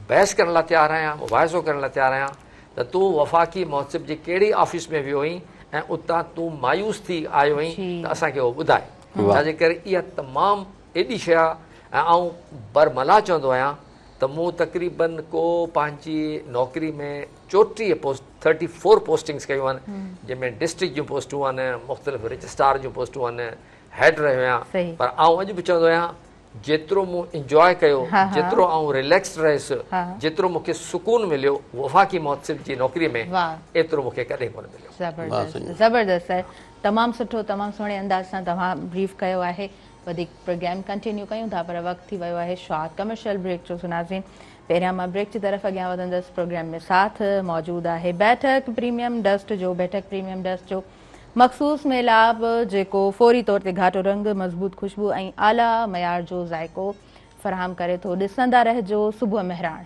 S2: بحث ڪرڻ لاء تيار آهيان، مباحثو ڪرڻ لاء تيار آهيان ته تون وفاقي محتسب جي ڪهڙي آفيس ۾ ويو هئين ۽ اتان تون مايوس ٿي آيو هئين ته اسان کي اهو ٻڌاء. ڇا جي ڪري اها تمام ايڏي شيء آهي ۽ آئون برملا چوندو آهيان ته مون تقريبن ڪو پنهنجي نوڪري ۾ 34 پوسٽ 34 پوسٽنگس ڪيون آهن، جنهن ۾ ڊسٽرڪٽ جون پوسٽون آهن، مختلف رجسٽرار جون پوسٽون آهن، هيڊ رهيو آهيان، پر آئون اڄ به چوندو آهيان جيترو مون انجواء ڪيو، جيترو آئون رليڪسڊ رهيس، جيترو مون کي سڪون مليو وفاقي محتسب جي نوڪري ۾ ايترو مون کي ڪڏهن ڪونه مليو.
S1: زبردست زبردست سر، تمام سٺو تمام سهڻي انداز سان توهان بريف ڪيو آهي. وڌيڪ پروگرام ڪنٽينيو ڪيون ٿا پر وقت ٿي ويو آهي شارٽ ڪمرشل بريڪ جو. سو ناظرين پهريان مان بريڪ جي طرف اڳيان وڌندس. پروگرام ۾ ساٿ موجود آهي بيٺڪ پريميم ڊسٽ جو. بيٺڪ پريميم ڊسٽ جو مخصوص ميلاپ جيڪو فوري طور تي گهاٽو رنگ، مضبوط خوشبو ۽ اعليٰ معيار جو ذائقو فراهم ڪري ٿو. ڏسندا رهجو صبح مهراڻ.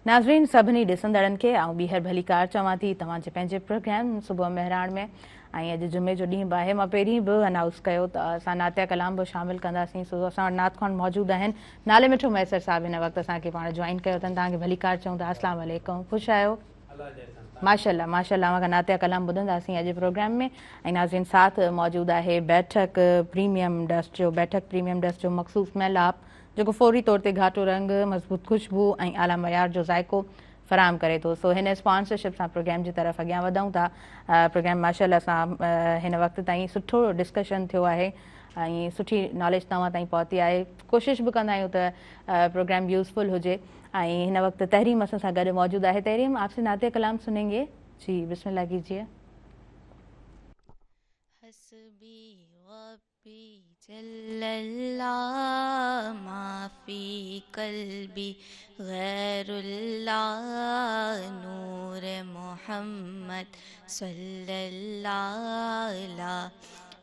S1: ناظرين سڀني ڏسندڙن کي آئون ٻيهر ڀليڪار چوان ٿي توهان جي پنهنجي پروگرام صبح مهراڻ ۾. ۽ اڄ جمعي جو ڏينهن به آهي. مان پهرين به انائوس ڪيو ته اسان نعتيه ڪلام به شامل ڪنداسين، سو اسان وٽ نعت خوان موجود آهن. نالي مٺو مهيسر صاحب هن وقت اسان کي پاڻ جوائن ڪيو اٿن. توهان کي ڀليڪار چئون ٿا. السلام عليڪم، خوش آهيو؟ ماشاءالله ماشاءالله. اوهان کان نعتيه ڪلام ٻڌنداسين اڄ پروگرام ۾. ۽ ناظرين ساٿ موجود آهي بيٺڪ پريميم ڊسٽ جو. بيٺڪ پريميم ڊسٽ جو مخصوص ميلاپ جيڪو فوري طور تي گهاٽو رنگ، مضبوط خوشبو ۽ اعليٰ معيار جو ذائقو فراهم ڪري ٿو. سو هن اسپانسرشپ سان پروگرام جي طرف اڳيان وڌون ٿا. پروگرام ماشاءالله سان هن وقت تائين سٺو ڊسڪشن ٿيو آهي ۽ سٺي ناليج توهان تائين پهتي آهي. ڪوشش به ڪندا آهيون ته پروگرام يوزفل هجي. ۽ هن وقت تحريم اسان سان گڏ موجود آهي. تحريم آپ سي نعتيه ڪلام سنينگي. جي بسم الله ڪيجئي.
S4: حسبي ربي جل الله ما في قلبي غير الله نور محمد صلي الله لا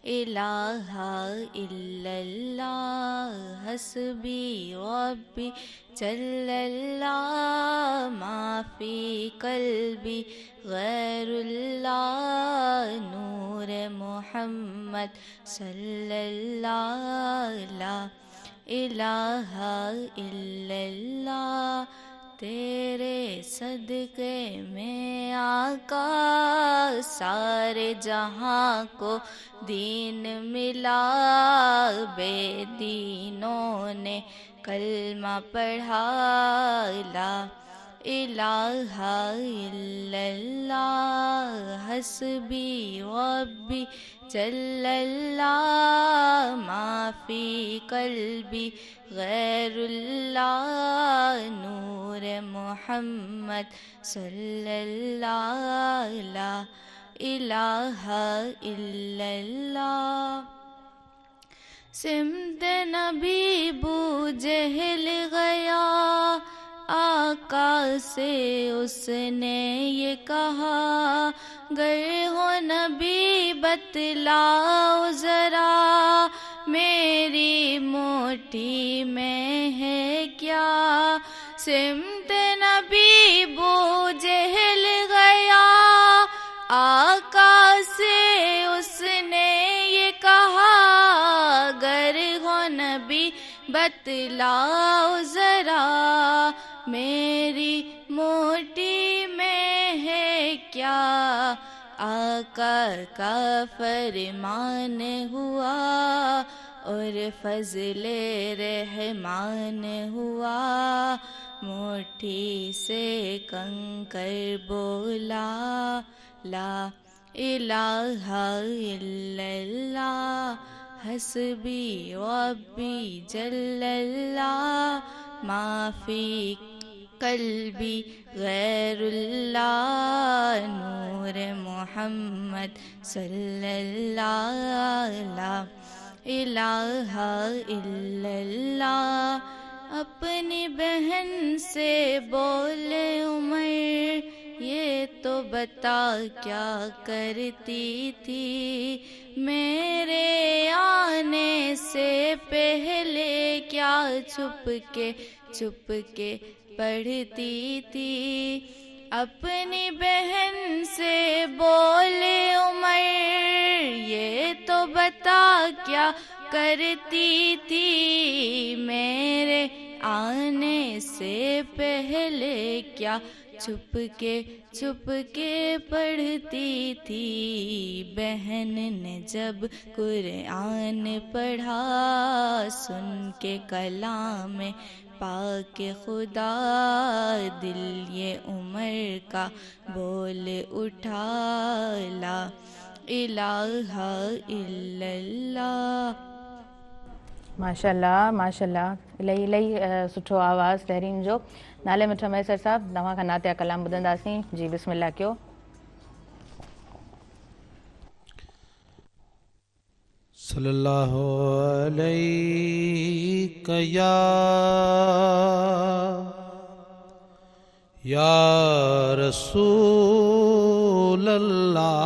S4: اله الا الله حسبي ربي جل الله ما في قلبي غير الله نور محمد صلي الله لا اله الا الله تيري صدقي ۾ آقا ساري جهان ڪو دين ملا بي دينون ني ڪلمه پڙها لا اله الا الله حسبي ربي جل الله ما في قلبي غير الله نور محمد صلي الله لا اله الا الله سمت نبي ابو جهل گيا آقا سي اس ني يه ڪها گر هو نبي بتلاؤ ذرا मेरी मुट्ठी में है क्या। सिमत नबी बू जहल गया, आका से उसने ये कहा, गर हो नबी बतलाओ जरा, मेरी मुट्ठी में है क्या। आका का फरमान हुआ और फजले रहमान हुआ, मुट्ठी से कंकर बोला, ला इलाहा इल्लल्लाह, हस्बी रब्बी जल्लल्लाह, माफी कल्बी गैरुल्लाह, नूर मोहम्मद सल्लल्लाह, ला इलाहा इल्लल्लाह। अपनी बहन से बोले उमर, ये तो बता क्या करती थी, मेरे आने से पहले क्या छुप के पढ़ती थी। अपनी बहन से बोले उमर, ये तो बता क्या करती थी, मेरे आने से पहले क्या छुप के पढ़ती थी। बहन ने जब कुरान पढ़ा, सुन के कलाम पाक खुदा, दिल ये उमर का बोल उठा, ला इलाहा इल्लल्लाह।
S1: माशाल्लाह माशाल्लाह, इलाही इलाही सुठो आवाज़ तहरीम जो। नाले मिठो महेसर साहब, तव्हां खां नातिया कलाम ॿुधंदासीं। जी बिस्मिल्लाह कयो।
S5: सल्लल्लाहु अलैका या रसूल अल्लाह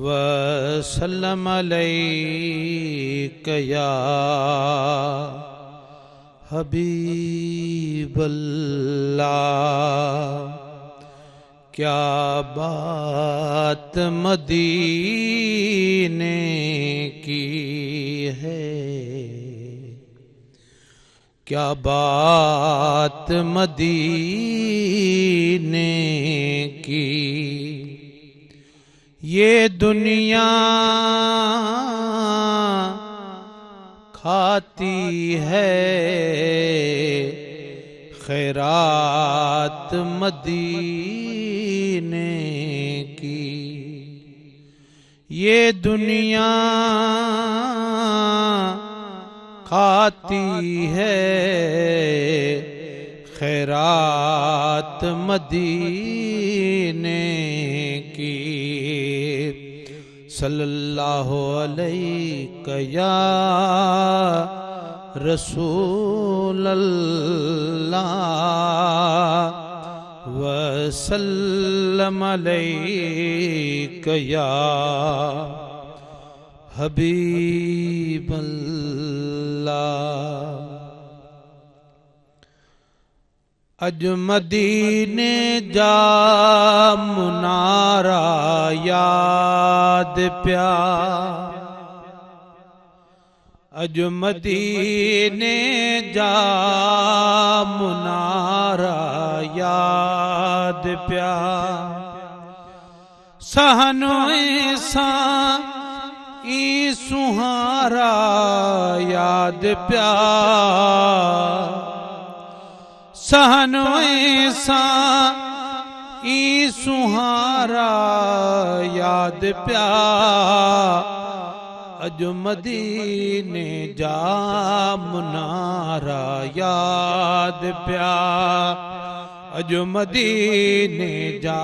S5: वसल्लम अलैका या हबीब अल्लाह। क्या बात मदीने की है, क्या बात मदीने की, ये दुनिया खाती है खैरात मदीने की, ये दुनिया खाती है खैरात मदीने की। सल्लल्लाहु अलैका या रसूल अल्लाह वसल्लम अलैका या हबीब अल्लाह। अज मदीने जा मुनारा याद प्या, अज मदीने जा मुनारा याद प्या, सहनो सा ई सुहारा याद प्या, सहनो सा ई सुहारा याद प्या, अज मदीने जा मुनारा याद प्या, अज मदीने जा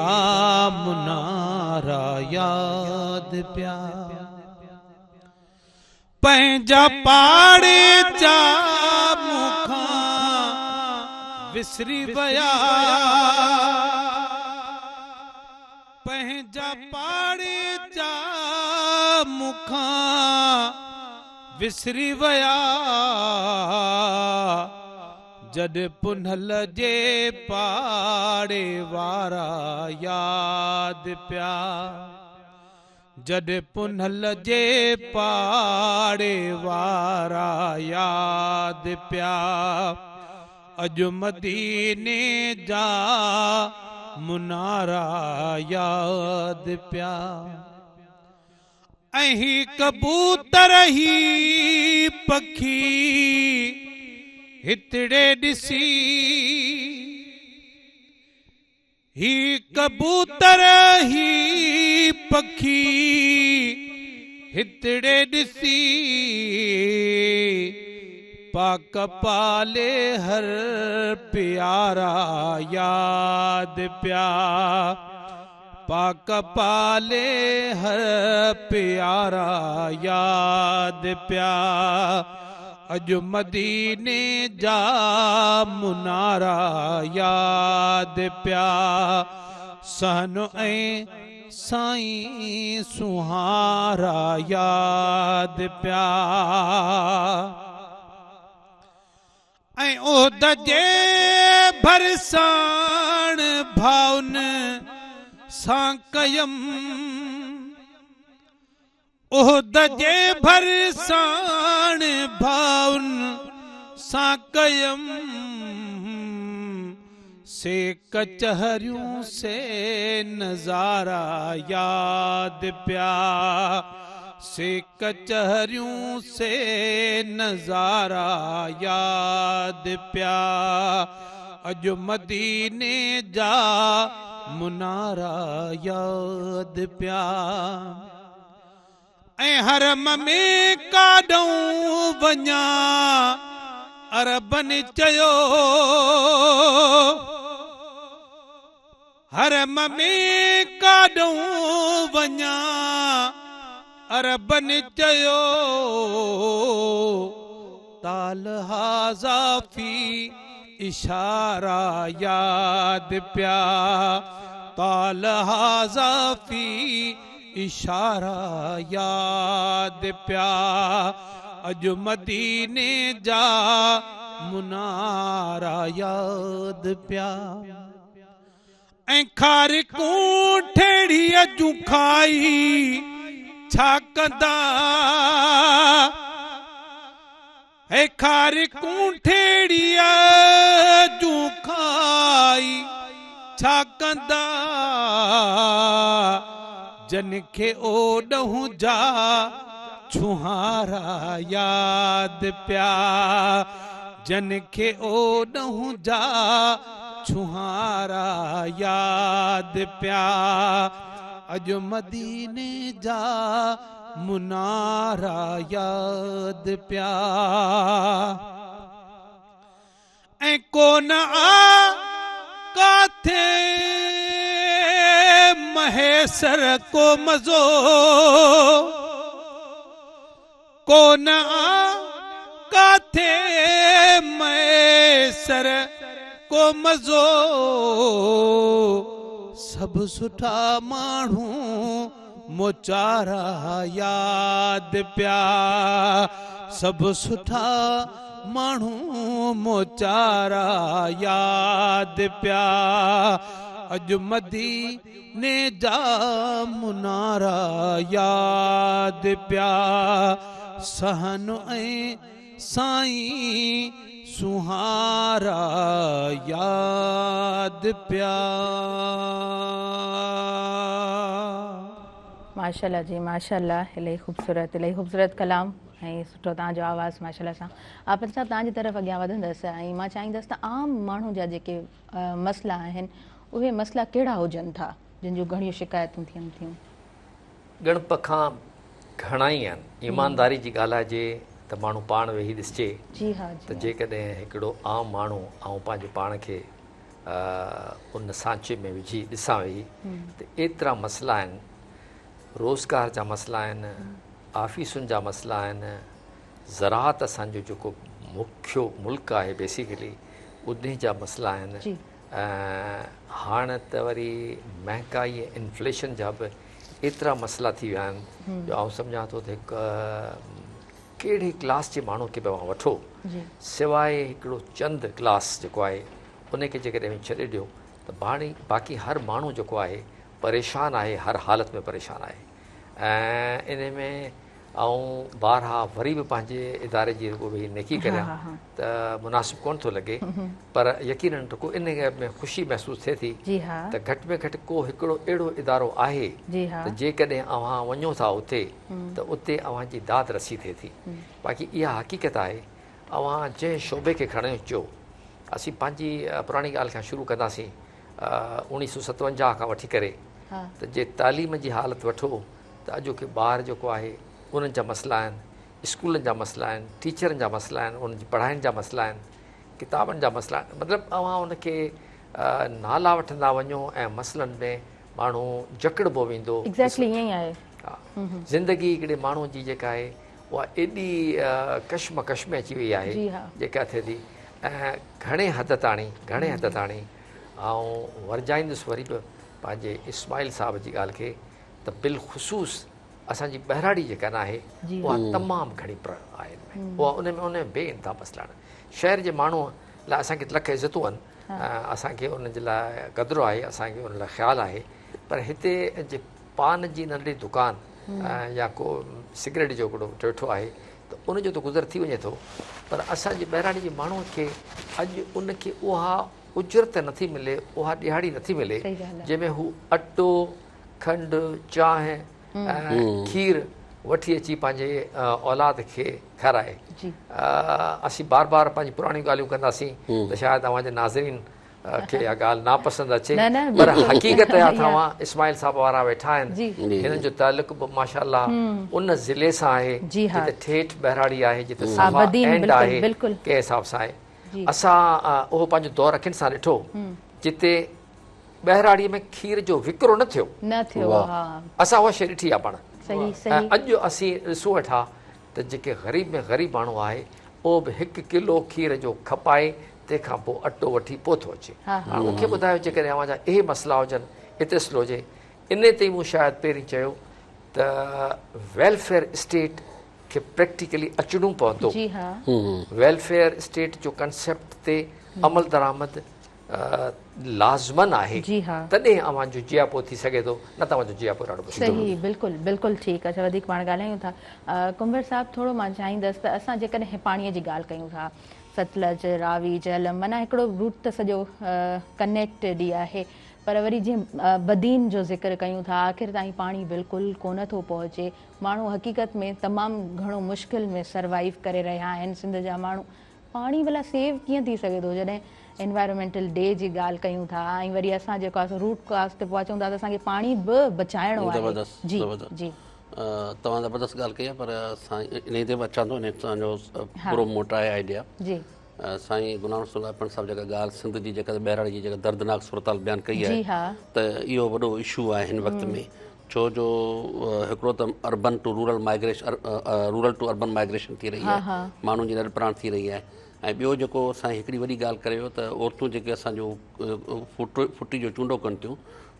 S5: मुनारा याद प्या। पंहिंजा पाड़े जा मूंखां विसरी विया, पंहिंजा पाड़े जा مون کان وسري ويا، جڏهن پنهل جي پاڙي وارا ياد پيا، جڏهن پنهل جي پاڙي وارا ياد پيا، اڄ مديني جا منارا ياد پيا. ۽ هي ڪبوتر هي پکي هتڙي ڏسي، هي ڪبوتر هي پکي هتڙي ڏسي، پاڪ پالي هر پيارا ياد پيا، پاڪ پالي هر پيارا ياد پيا، اڄ مديني جا منارا ياد پيا، صحن ۽ سائين سونهارا ياد پيا. ۽ احد جي ڀرساڻ ڀائن سان ڪيم، احد جي ڀرساڻ ڀائن سان ڪيم، سي ڪچهريون سي نظارا ياد پيا، سي ڪچهريون سي نظارا ياد پيا، اڄ مديني جا منارا ياد پيا. ۽ حرم ۾ ڪاڏئون وڃان عربن چيو، حرم ۾ ڪاڏئون وڃان عربن چيو، تال هذا في اشارا ياد پيا، تال هذا في اشارا ياد پيا، اڄ مديني جا منارا ياد پيا. ۽ کارڪون ٺيڙهيء جون کائي ڇا ڪندا، هي کارڪون ٺيڙهيء جون کائي ڇا ڪندا، جن کي اوڏهون جا ڇهارا ياد پيا، جن کي اوڏهون جا ڇهارا ياد پيا، اڄ مديني جا منارا ياد پيا. ۽ ڪونه آ ڪاٿي مهيسر ڪو مزو، ڪونه آ ڪاٿي مهيسر ڪو مزو، سڀ سٺا ماڻهو موچارا ياد پيا، سڀ سٺا ماڻهو موچارا ياد پيا، اڄ مديني جا منارا ياد پيا، صحن ۽ سائين سونهارا ياد پيا.
S1: ماشاءالله جي ماشاءالله الاهي خوبصورت الاهي خوبصورت ڪلام ۽ سٺو توهان جو آواز ماشاءالله سان. آپت صاحب توهان جي طرف اڳيان وڌندس ۽ مان چاهيندس ته عام ماڻهو جا جيڪي مسئلا آهن اهي مسئلا ڪهڙا هجن ٿا جن جون گهڻيون شڪايتون ٿين ٿيون؟
S2: ڳڻپ کان گهڻا ئي آهن. ايمانداري جي ڳالهائجي ته ماڻهو پاڻ ويهي ڏسجي ته جيڪڏهن هڪڙو عام ماڻهو آئون پنهنجو پاڻ کي ان سانچي ۾ وجهي ڏسان ويهي ته ايترا مسئلا آهن، روزگار جا مسئلا آهن، آفيسن جا مسئلا آهن، زراعت اسان جو جيڪو مکيو ملڪ آهي بيسيڪلي انهي جا مسئلا آهن، هاڻ ته وري مهنگائي ۽ انفليشن جا به ايترا مسئلا ٿي ويا آهن جو آئون سمجهان ٿو ته هڪ ڪهڙي ڪلاس جي ماڻهو کي به اوهان وٺو سواء هڪڙو چند ڪلاس جيڪو آهي ان کي جيڪڏهن اوهين ڇڏي ڏيو ته باڻي باقي هر ماڻهو جيڪو آهي پريشان آهي هر حالت ۾ پريشان آهي ۽ انهي ۾ آئون بارها وري به پنهنجي اداري جي رڳو ويهي نيڪي ڪريان ته مناسب ڪونه ٿو لڳي پر يقينن رڳو انهي ۾ خوشي محسوس ٿئي ٿي ته گهٽ ۾ گهٽ ڪو هڪڙو اهڙو ادارو آهي ته جيڪڏهن اوهان وڃو ٿا اتي ته اتي اوهان جي داد رسي ٿئي ٿي باقي اها حقيقت آهي اوهان جنهن شعبي کي کڻي اچو اسين پنهنجي پراڻي ڳالهه کان شروع ڪنداسين 1957 کان وٺي ڪري ته جي تعليم جي حالت وٺو ته اڄوڪي ٻار جيڪو آهي انهن جا مسئلا آهن، اسڪولن جا مسئلا آهن، ٽيچرن جا مسئلا آهن، انهن جي پڙهائڻ جا مسئلا آهن، ڪتابن جا مسئلا آهن، مطلب اوهان ان کي نالا وٺندا وڃو ۽ مسئلن ۾ ماڻهو جڪڙبو ويندو.
S1: ايگزيڪٽلي ائين ئي آهي.
S2: ها زندگي هڪڙي ماڻهو جي جيڪا آهي اها ايڏي ڪشمڪش ۾ اچي وئي آهي جيڪا ٿئي ٿي ۽ گهڻي حد تاڻي گهڻي حد تاڻي آئون ورجائيندس وري به پنهنجي اسماعيل صاحب جي ڳالهه کي ته بالخصوص اسان جي ٻهراڙي جيڪا نه آهي اها تمام گهڻي پر آهي ان ۾ اها ان ۾ ان ۾ بي انتها مسئلا آهن شهر جي ماڻهو لاء اسان کي لک عزتون آهن اسان کي ان جي لاء قدر آهي اسان کي ان لاء خيال آهي پر هتي جي پان جي ننڍڙي دڪان يا ڪو سگريٽ جو هڪڙو ويٺو آهي ته ان جو ته گذر ٿي وڃي ٿو پر اسان جي ٻهراڙي جي ماڻهو کي اڄ ان کي اها اجرت نٿي ملي اها ڏهاڙي نٿي ملي جنهن ۾ هو اٽو کنڊ، چانهه ۽ کير وٺي اچي پنهنجي اولاد کي کارائي. اسين بار بار پنهنجي پراڻيون ڳالهيون ڪنداسين ته شايد اوهان جي ناظرين کي اها ڳالهه ناپسند اچي پر حقيقت اها ته اوهان اسماعيل صاحب وارا ويٺا آهن هنن جو تعلق به ماشاء الله ان ضلعي سان آهي جتي ٺيٺ ٻهراڙي آهي جتي صفا اينڊ آهي ڪنهن حساب سان آهي اسان اهو پنهنجو دور اکين سان ڏٺو جتي ٻهراڙيء ۾ کير جو وڪرو نه ٿيو.
S1: نه ٿيو ها.
S2: اسان اها شيء ڏٺي آهي پاڻ.
S1: صحيح صحيح.
S2: ۽ اڄ اسين ڏسون ويٺا ته جيڪي غريب ۾ غريب ماڻهو آهي اهو به هڪ ڪلو کير جو کپائي تنهن کان پوء اٽو وٺي پوء ٿو اچي. هاڻ مون کي ٻڌايو جيڪڏهن اوهان جا اهي مسئلا هجن اتسلو هجي انهي تي ئي مون شايد پهرين چيو ته ويلفيئر اسٽيٽ کي پريڪٽيڪلي اچڻو پوندو.
S1: جي ها.
S2: ويلفيئر اسٽيٽ جو ڪنسيپٽ تي عملدرآمد لازمن آهي تڏهن اوهان جو جياپو ٿي سگهي ٿو نه ته اوهان جو جياپو ڏاڍو مشڪل
S1: هوندو. صحيح بلڪل بلڪل ٺيڪ اڇا وڌيڪ پاڻ ڳالهايون ٿا ڪنڀر صاحب ٿورو مان چاهيندس ته اسان جيڪڏهن پاڻي جي ڳالهه ڪيون ٿا ستلج راوي جهلم معنيٰ هڪڙو روٽ ته سڄو ڪنيڪٽيڊ ئي آهي پر وري جيئن بدين جو ذڪر ڪيون ٿا آخر تائين پاڻي بلڪل ڪونه ٿو پهچي ماڻهو حقيقت ۾ تمام گهڻو مشڪل ۾ سروائيو ڪري رهيا آهن سنڌ جا ماڻهو پاڻي ڀلا سيو ڪيئن ٿي سگهي ٿو جڏهن انوائرمينٽل ڊي جي ڳالهه ڪيون ٿا ۽ وري اسان جيڪو آهي سو روٽ ڪاز تي پهچون ٿا ته اسان کي پاڻي به بچائڻو آهي.
S3: زبردست
S1: جي
S3: زبردست
S1: جي
S3: توهان زبردست ڳالهه ڪئي آهي پر سائين انهي تي به اچان ٿو انهي توهان جو پورو مون وٽ آهي آئيڊيا
S1: جي
S3: سائين غلام رسول اپڻ صاحب جيڪا ڳالهه سنڌ جي جيڪا ٻهراڙي جي جيڪا دردناڪ صورتحال بيان ڪئي
S1: جي
S3: آهي
S1: ها
S3: ته اهو وڏو اشو آهي هن وقت ۾ ڇو جو هڪڙو ته urban to rural migration rural to urban migration ٿي رهي آهي ماڻهن جي لڏپلاڻ ٿي رهي آهي ۽ ٻيو جيڪو سائين هڪڙي وڏي ڳالهه ڪري ويو ته عورتون جيڪي اسان جو ڦٽي جو چونڊو ڪن ٿيون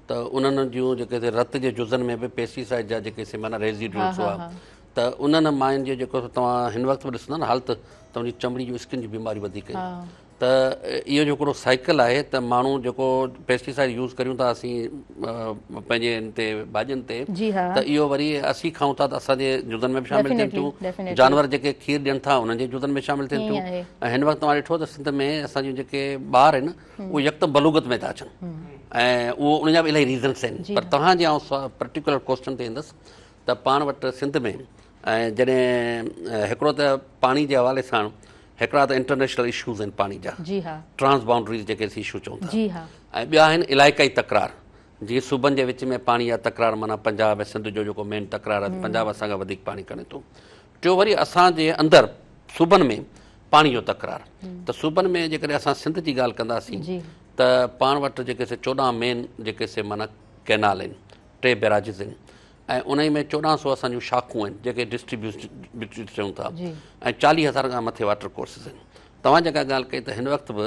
S3: ته انهن جون جيڪي رت جي جزن ۾ به پيسٽيسائڊ جا جيڪي سي معنيٰ ريزيڊيولس هئا ته انهن ماين جي جيڪو توهان هن وقت به ڏسندا نه حالت ته ان جي چمڙي جون اسڪن جون بيماريون وڌيڪ آهن ته اهو جو هڪڙو سائيڪل آهي ته ماڻهو جيڪو پيسٽيسائڊ يوز ڪريون ٿا اسين پنهنجي ان تي ڀاڄين تي ته اهو وري اسين کائون ٿا ته اسان جي جزن ۾ به شامل ٿين ٿيون جانور جيڪي کير ڏين ٿا انهن جي جزن ۾ شامل ٿين ٿيون ۽ هن وقت توهان ڏٺو ته سنڌ ۾ اسان جون جيڪي ٻار آهن اهي يڪدم بلوغت ۾ ٿا اچن ۽ اهو ان جا به الاهي ريزنس آهن پر توهان جي آئون پرٽيڪولر ڪوسچن تي ايندس ته پاڻ وٽ سنڌ ۾ ۽ جڏهن هڪڙو ته پاڻي جي حوالي سان هڪڙا ته انٽرنيشنل اشوز آهن پاڻي جا
S1: جي ها
S3: ٽرانس بائونڊريز جيڪي اسين اشو چئون ٿا
S1: جي ها
S3: ۽ ٻيا آهن علائقائي تڪرار جيئن صوبن جي وچ ۾ پاڻي جا تڪرار معنيٰ پنجاب ۽ سنڌ جو جيڪو مين تڪرار آهي پنجاب اسان کان وڌيڪ پاڻي کڻي ٿو ٽيو وري اسان جي اندر صوبن ۾ پاڻي جو تڪرار ته صوبن ۾ جيڪڏهن اسان سنڌ جي ڳالهه ڪنداسين ته پاڻ وٽ جيڪي سي 14 مين جيڪي سي معنيٰ ڪينال آهن ٽي بيراجز آهن ۽ انهي ۾ 14 سو اسان جون شاخون آهن جيڪي ڊسٽريبيوٽريز چئون ٿا ۽ 40 هزار کان مٿي واٽر ڪورسز آهن توهان جيڪا ڳالهه ڪئي ته هن وقت به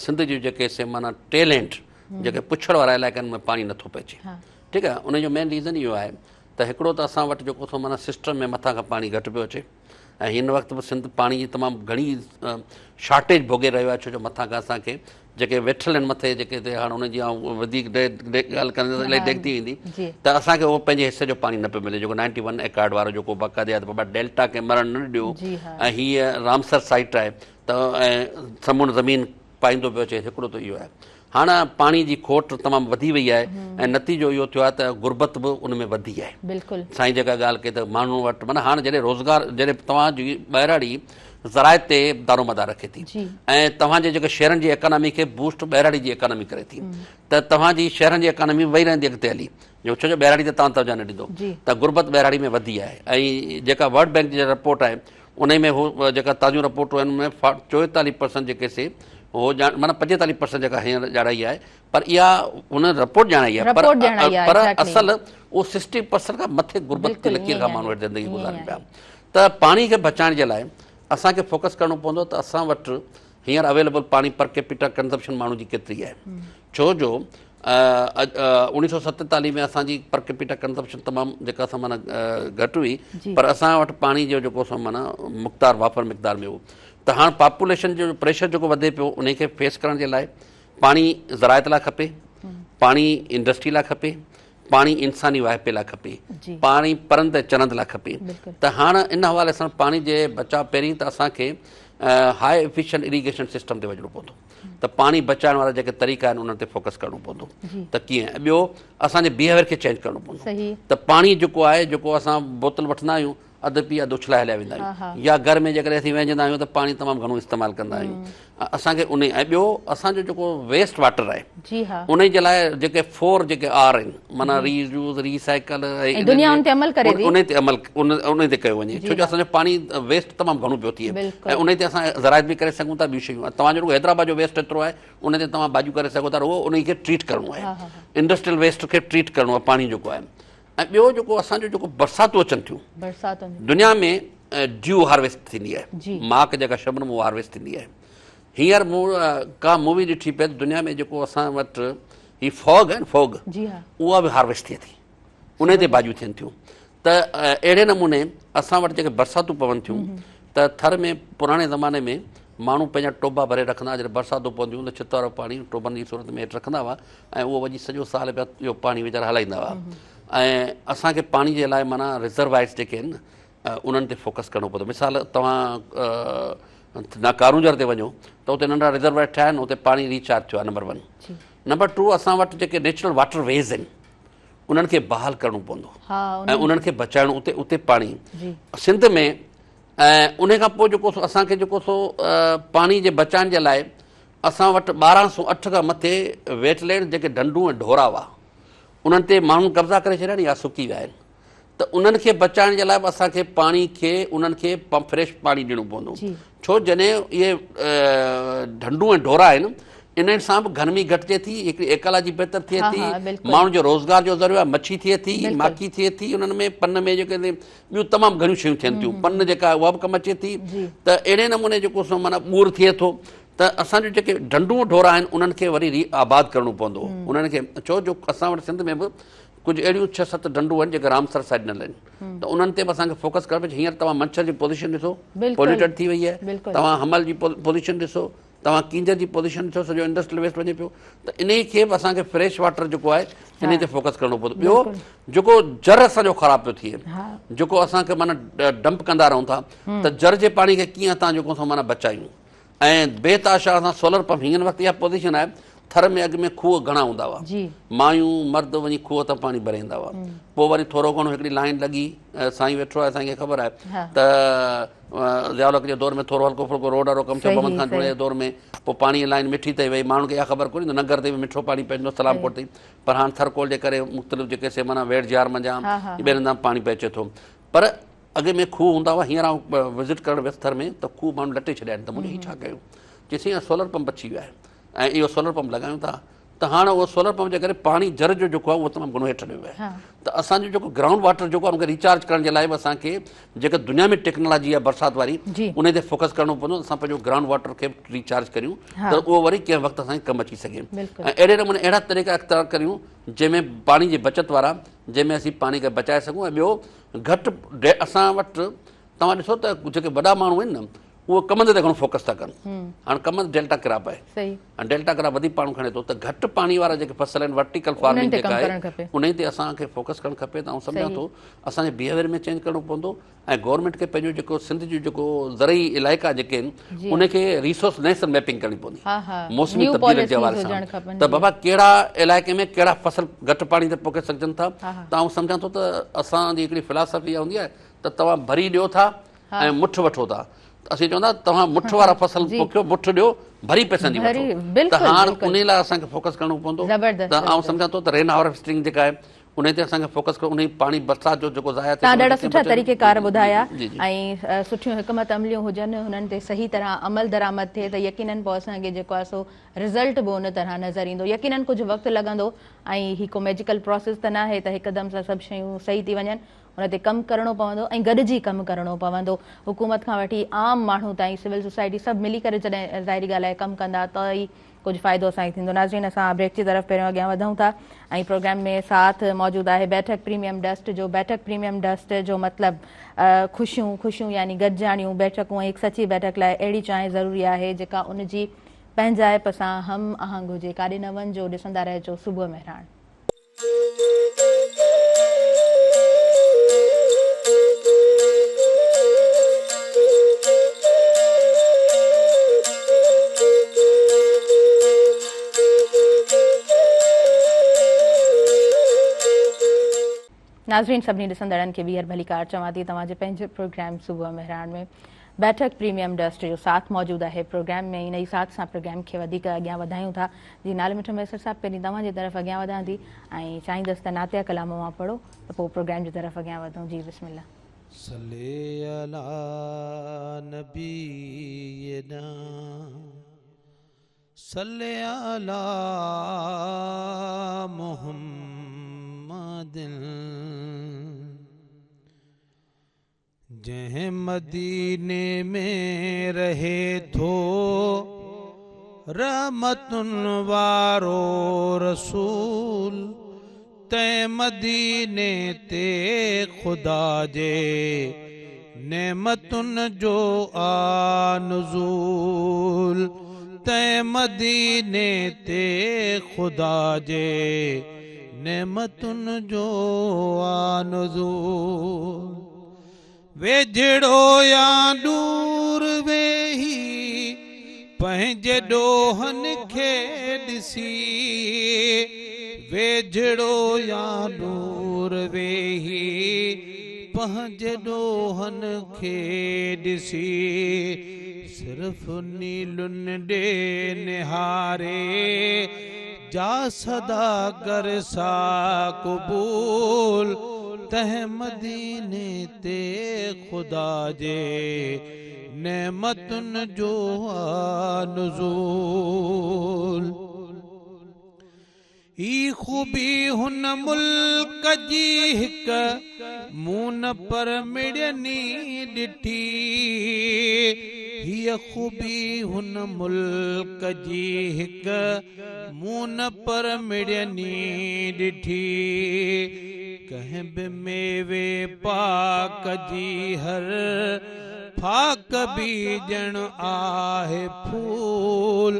S3: سنڌ جون جيڪي سي معنيٰ ٽيلنٽ جيڪي پڇڙ وارا علائقن ۾ پاڻي نٿو پهچي ٺيڪ آهي ان جو مين ريزن اهو آهي ته هڪڙو ته اسان وٽ جيڪو سو معنيٰ سسٽم ۾ مٿان کان پاڻي گهٽ پيو اچي ۽ هن وقت به سنڌ پاڻي جي تمام گهڻي شارٽيج ڀوڳي رهيو آهي ڇو جو مٿان کان اسان کي جيڪي ويٺل آهن مٿي جيڪي هتي هاڻ ان جي آئون وڌيڪ ڳالهه ڪندس الائي ڊيگهه ٿي ويندي ته اسان کي اهو پنهنجي حصي جو پاڻي نه پيو ملي جيڪو نائنٽي ون ايڪارڊ وارو جيڪو باقاعدي آهي ته بابا ڊيلٽا کي مرڻ نه ڏيو ۽ هيء رامسر سائيٽ آهي ته ۽ سمنڊ زمين پائيندو پيو اچي هڪڙو ته اهو آهي هاڻ پاڻي جي کوٽ تمام وڌي وئي آهي ۽ نتيجو اهو ٿيو آهي ته غربت به ان ۾ وڌي آهي.
S1: بلڪل.
S3: سائين جيڪا ڳالهه ڪئي ته ماڻهن وٽ معنيٰ هاڻ جڏهن روزگار جڏهن توهان جي ٻهراڙي زراعت تي دارومدار رکي ٿي ۽ توهان جي جيڪي شهرن جي ايڪانامي کي بوسٽ ٻهراڙي جي ايڪانامي ڪري ٿي ته توهان جي شهرن جي ايڪانامي وئي رهندي اڳتي هلي جو ڇو جو ٻهراڙي تي توهان توجه نه ڏيندو ته غربت ٻهراڙي ۾ وڌي آهي ۽ جيڪا ورلڊ بينڪ جي رپورٽ آهي انهي ۾ هو جيڪا تازيون رپورٽون آهن ان ۾ 44 پرسنٽ جيڪي سي هو ڄاڻ معنيٰ 45 پرسنٽ جيڪا هينئر ڄاڻائي آهي پر اها هن رپورٽ ڄاڻائي آهي پر پر اصل اهو 60 پرسنٽ کان مٿي غربت جي لڪير کان ماڻهو هيٺ زندگي گذارن پيا ته پاڻي کي بچائڻ جي لاء اسان کي فوڪس ڪرڻو پوندو ته اسان وٽ هينئر اويليبل پاڻي پر ڪيپيٽا ڪنزمپشن ماڻهو جي ڪيتري آهي ڇو جو 1947 ۾ اسان جي پر ڪيپيٽا ڪنزمپشن تمام جيڪا اسان معنيٰ گهٽ هئي پر اسان وٽ پاڻي جو جيڪو سو معنيٰ مقدار وافر مقدار ۾ هو ته هاڻ پاپوليشن جو پريشر جيڪو وڌي پيو ان کي فيس ڪرڻ جي لاء پاڻي زراعت لاء کپي پاڻي انڊسٽري لاء کپي پاڻي انساني واهپي لاء کپي پاڻي پرند ۽ چرند لاء کپي ته هاڻ ان حوالي سان پاڻي جي بچاء پهرين ته اسان کي هاء افيشنٽ اريگيشن سسٽم تي وڃڻو پوندو ته پاڻي بچائڻ وارا جيڪي طريقا آهن انهن تي فوڪس ڪرڻو پوندو ته ڪيئن ۽ ٻيو اسان جي بيهيويئر کي چينج ڪرڻو پوندو ته پاڻي جيڪو آهي جيڪو اسان بوتل وٺندا آهيون اڌ پي اڌ اڇلائي هليا ويندا آهيون يا گهر ۾ جيڪڏهن اسين وهنجندا آهيون ته پاڻي تمام گهڻو استعمال ڪندا آهيون اسان کي ان ۽ ٻيو اسان جو جيڪو ويسٽ واٽر آهي ان جي لاء جيڪي فور جيڪي آر آهن معنيٰ ري يوز ري سائيڪل
S1: ۽ دنيا ان تي عمل ڪري ٿي
S3: ان تي عمل ان تي ڪيو وڃي ڇو جو اسان جو پاڻي ويسٽ تمام گهڻو پيو ٿئي ۽ ان تي اسان زراعت به ڪري سگهون ٿا ٻيون شيون توهان جو رڳو حيدرآباد جو ويسٽ ايترو آهي ان تي توهان ڀاڄيون ڪري سگهو ٿا رڳو ان کي ٽريٽ ڪرڻو آهي انڊسٽريل ويسٽ کي ٽريٽ ڪرڻو آهي پاڻي جيڪو آهي ۽ ٻيو جيڪو اسان جو جيڪو برساتون اچن ٿيون
S1: برساتن
S3: دنيا ۾ ڊيو هارويسٽ ٿيندي آهي ماڪ جيڪا شبنم اها هارويسٽ ٿيندي آهي هينئر مون ڪا مووي ڏٺي پئي دنيا ۾ جيڪو اسان وٽ هي فوگ آهي نه فوگ اها به هارويسٽ ٿئي ٿي ان تي ڀاڄيون ٿين ٿيون ته اهڙي نموني اسان وٽ جيڪي برساتون پون ٿيون ته ٿر ۾ پراڻي زماني ۾ ماڻهو پنهنجا ٽوبا ڀري رکندا هئا جڏهن برساتون پونديون هيون ته ڇت وارو پاڻي ٽوبن جي صورت ۾ هيٺ رکندا هئا ۽ اهو وڃي سڄو سال پيا اهو پاڻي ويچارا هلائيندا هئا ۽ اسان کي پاڻي جي لاء معنيٰ ريزروائرس جيڪي آهن انهن تي فوڪس ڪرڻو پوندو مثال توهان نه ڪارونجهر تي وڃو ته اتي ننڍا ريزروائر ٺهيا آهن اتي پاڻي ريچارج ٿيو آهي نمبر ون نمبر ٽو اسان وٽ جيڪي نيچرل واٽر ويز آهن انهن کي بحال ڪرڻو پوندو ۽ انهن کي بچائڻو اتي اتي پاڻي سنڌ ۾ ۽ ان کان پوء جيڪو سو اسان کي جيڪو سو پاڻي جي بچائڻ جي لاء اسان وٽ 1208 کان مٿي ويٽ لينڊ جيڪي ڍنڍون ۽ ڍورا هئا انهن تي ماڻهن قبضا ڪري ڇڏيا آهن يا سڪي ويا آهن ته انهن کي بچائڻ جي لاء به اسان کي پاڻي کي انهن کي فريش پاڻي ڏيڻو پوندو ڇو جڏهن اهي ڍنڍون ۽ ڍورا آهن انهن سان به گرمي گهٽجي ٿي هڪڙي ايڪالاجي بهتر ٿئي ٿي ماڻهن جو روزگار جو ذريعو آهي مڇي ٿئي ٿي ماکي ٿئي ٿي انهن ۾ پن ۾ جيڪي ٻيون تمام گهڻيون شيون ٿين ٿيون پن جيڪا آهي اها به ڪم اچي ٿي ته اهڙي نموني جيڪو سو معنيٰ ٻور ٿئي ٿو ته اسان جو جيڪي ڍنڍون ڍورا آهن انهن کي وري ري آباد ڪرڻو پوندو انهن کي ڇو جو اسان وٽ سنڌ ۾ به ڪجهه اهڙيون ڇهه ست ڍنڍون آهن جيڪي رامسر سائيڊ ڏنل آهن ته انهن تي به اسان کي فوڪس ڪرڻو پوندو هينئر توهان منڇر جي پوزيشن ڏسو پوليوٽيڊ ٿي وئي آهي توهان حمل جي پوزيشن ڏسو توهان ڪينجهر جي پوزيشن ڏسو سڄو انڊسٽريل ويسٽ وڃي پيو ته انهي کي به اسان کي فريش واٽر جيڪو آهي انهي تي فوڪس ڪرڻو پوندو ٻيو جيڪو جر اسان جو خراب پيو ٿئي جيڪو اسان کي معنيٰ ڊمپ ڪندا رهون ٿا ته جر جي پاڻي کي ڪيئن اسان جيڪو معنيٰ بچايون ۽ بي تحاشا اسان سولر پمپ هينئر وقت اها پوزيشن آهي ٿر ۾ اڳ ۾ کوهه گهڻا هوندا هئا مايون مرد وڃي کوهه تان پاڻي ڀري ايندا هئا پوء وري ٿورو گهڻو هڪڙي لائين لڳي سائين ويٺو آهي سائين کي خبر آهي ته ضياء الحق جي دور ۾ ٿورو هلڪو ڦلڪو روڊ وارو ڪم ٿيو محمد خان جوڻيجي جي دور ۾ پوء پاڻي جي لائين مٺي ٿي وئي ماڻهن کي اها خبر ڪونهي ته ننگر تي به مٺو پاڻي پئجندو سلام ڪوٽ تائين پر هاڻ ٿر ڪول جي ڪري مختلف جيڪي سي معنيٰ ويڙ جيار منجهان ٻين هنڌان پاڻي پئي اچي ٿو پر اڳ ۾ کوهه هوندا هئا هينئر آئون وزٽ ڪرڻ ويس ٿر ۾ ته کوهه ماڻهن لٽي ڇڏيا آهن ته مون چيو هي ڇا ڪيو چيسين سولر پمپ اچي ويو آهي ۽ اهو سولر پمپ لڳايون ٿا ته هاڻ اهو سولر پمپ جي ڪري پاڻي جر جو جيڪو آهي اهو تمام گهڻو هيٺ هليو ويو آهي ته اسان جو جيڪو گرائونڊ واٽر جيڪو آهي ان کي ريچارج ڪرڻ جي لاء به اسان کي جيڪا دنيا ۾ ٽيڪنالاجي آهي برسات واري ان تي فوڪس ڪرڻو پوندو اسان پنهنجو گرائونڊ واٽر کي به ريچارج ڪريون ته اهو وري ڪنهن وقت اسان کي ڪم اچي سگهي ۽ اهڙي نموني اهڙا طريقا اختيار ڪريون جنهن ۾ پاڻي جي بچت وارا جنهن ۾ اسين پاڻي کي بچائي سگهون ۽ ٻيو گهٽ اسان وٽ توهان ڏسو ته جيڪي وڏا ماڻهو آهن نه اهي ڪمند تي گهڻو فوڪس ٿا ڪن. هاڻ ڪمند ڊيلٽا ڪراپ آهي. هاڻ ڊيلٽا ڪراپ وڌيڪ پاڻي کڻي ٿو ته گهٽ پاڻي وارا جيڪي فصل آهن ورٽيڪل فارمنگ جيڪا آهي انهي تي اسان کي فوڪس ڪرڻ کپي ته آئون سمجهان ٿو اسان جي بيهيويئر ۾ چينج ڪرڻو پوندو ۽ گورنمينٽ کي پنهنجو جيڪو سنڌ جو جيڪو زرعي علائقا جيڪي آهن انهي کي ريسورس نئين سر ميپنگ ڪرڻي پوندي موسمي تبديلين جي حوالي سان ته بابا ڪهڙا علائقي ۾ ڪهڙا فصل گهٽ پاڻي تي پوکي سگهجن ٿا ته آئون سمجهان ٿو ته اسان جي هڪڙي فلاسافي اها هوندي آهي ته توهان ڀري ڏيو ٿا ۽ مٺ وٺو ٿا ته اسين چوندا توهان مٺ وارا فصل پوکيو مٺ ڏيو ڀري پئسن جي وٺو ته هاڻ انهي لاء اسان کي فوڪس ڪرڻو پوندو ته آئون سمجهان ٿو ته رين هارويسٽنگ جيڪا آهي انهي تي اسان کي فوڪس ڪرڻو انهي پاڻي برسات جو جيڪو ضايع ٿئي
S1: توهان ڏاڍا سٺا طريقه ڪار ٻڌايا ۽ سٺيون حڪمت عمليون هجن انهن تي صحيح طرح عمل درآمد ٿئي ته يقينن پوء اسان کي جيڪو آهي سو رزلٽ به ان طرح نظر ايندو يقينن ڪجهه وقت لڳندو ۽ هي ڪو ميجيڪل پروسيس ته ناهي ته هڪدم سان سڀ شيون صحيح ٿي وڃن ان تي ڪم ڪرڻو پوندو ۽ گڏجي ڪم ڪرڻو پوندو. حڪومت کان وٺي عام ماڻهو تائين سول سوسائٽي سڀ ملي ڪري جڏهن ظاهري ڳالهه آهي ڪم ڪندا ته ئي ڪجهه فائدو اسان کي ٿيندو. ناظرين اسان بريڪ جي طرف پهريون اڳيان وڌون ٿا ۽ پروگرام ۾ ساٿ موجود آهي بيٺڪ پريميم ڊسٽ جو بيٺڪ پريميم ڊسٽ جو مطلب خوشيون خوشيون يعني گڏجاڻيون بيٺڪون ۽ هڪ سچي بيٺڪ لاء اهڙي چانهه ضروري آهي جيڪا ان جي پنهنجائپ سان هم آهنگ هجي. ڪاڏي نه وڃجو ڏسندا رهجو صبح مهراڻ. ناظرين سڀني ڏسندڙن کي ٻيهر ڀليڪار چوان ٿي توهان جي پنهنجي پروگرام صبح مهراڻ ۾ بيٺڪ پريميم ڊسٽ جو ساٿ موجود آهي پروگرام ۾ انهي ساٿ سان پروگرام کي وڌيڪ اڳيان وڌايون ٿا جي نالي مٺو مهيسر صاحب پهرين توهان جي طرف اڳيان وڌان ٿي ۽ چاهيندس ته نعتيه ڪلام اوهان پڙهو ته پوء پروگرام جي طرف اڳيان وڌون جي بسم الله.
S5: صلي علي نبينا صلي علي محمد. جنهن مديني ۾ رهي ٿو رحمتن وارو رسول تنهن مديني تي خدا جي نعمتن جو آ نزول تنهن مديني تي خدا جي نعمتن جو آ نزول. ويجهڙو يا ڏور ويهي پنهنجي ڏوهن کي ڏسي ويجهڙو يا ڏور ويهي پنهنجي ڏوهن کي ڏسي صرف نيلن ڏي نهاري جا صدا ڪر سا قبول تنهن مديني تي خدا جي نعمتن جو آ نزول. هي خوبي هن ملڪ جي هڪ مون نه پر مڙني ڏٺي. هيء خوبي هن ملڪ جي هڪ مون نه پر مڙني ڏٺي. ڪنهن به ميوي پاڪ جي هر ڦاڪ به ڄڻ آهي ڦول.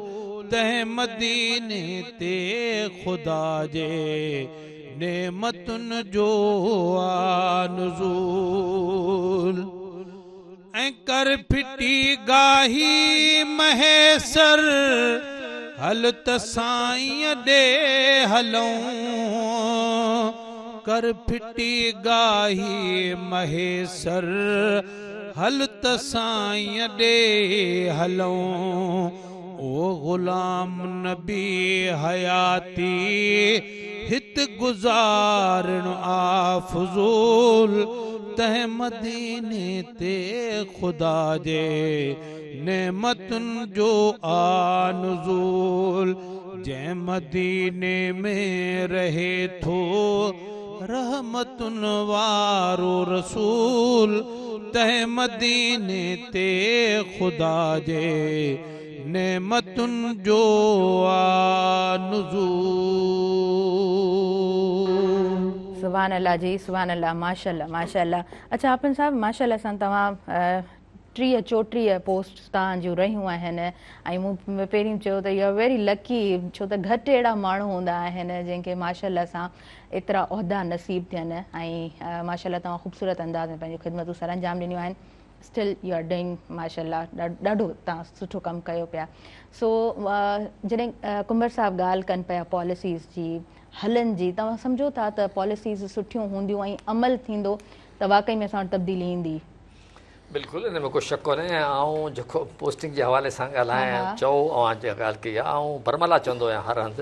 S5: تنهن مديني تي خدا جي نعمتن جو آ نزول. ۽ ڪر ڦٽي گاهي مهيسر هل ته سائينء ڏي هلون. ڪر ڦٽي گاهي مهيسر هل ته سائينء ڏي هلون. او غلام نبي حياتي هت گذارڻ آ فضول تنهن مديني تي خدا جي نعمتن جو آ نزول. جنهن مديني ۾ رهي ٿو رحمتن وارو رسول تنهن مديني تي خدا جي نعمتن جو آ نزول.
S1: سبحان الله جي سبحان الله ماشاءالله ماشاءالله اڇا آپن صاحب ماشاءالله سان توهان 23 34 پوسٽس توهان جون رهيون آهن ۽ مون پهرين چيو ته يو آر ويري لڪي ڇو ته گهٽ اهڙا ماڻهو هوندا آهن جن کي ماشاءالله سان ايترا عهدا نصيب ٿين ۽ ماشاءالله توهان خوبصورت انداز ۾ پنهنجون خدمتون سرانجام ڏنيون آهن اسٽل you are doing ماشاءالله ڏاڍو توهان سٺو ڪم ڪيو پيا سو جڏهن ڪنڀر صاحب ڳالهه ڪن پيا پاليسيز جي حلن جي توهان سمجهو ٿا ته پاليسيز سٺيون هونديون ۽ عمل ٿيندو ته واقعي ۾ اسان وٽ تبديلي ايندي؟
S2: بلڪل ان ۾ ڪو شڪ ڪونهي ۽ آئون جيڪو پوسٽنگ جي حوالي سان ڳالهايان چئو اوهان جيڪا ڳالهه ڪئي آهي آئون برملا چوندو آهيان هر هنڌ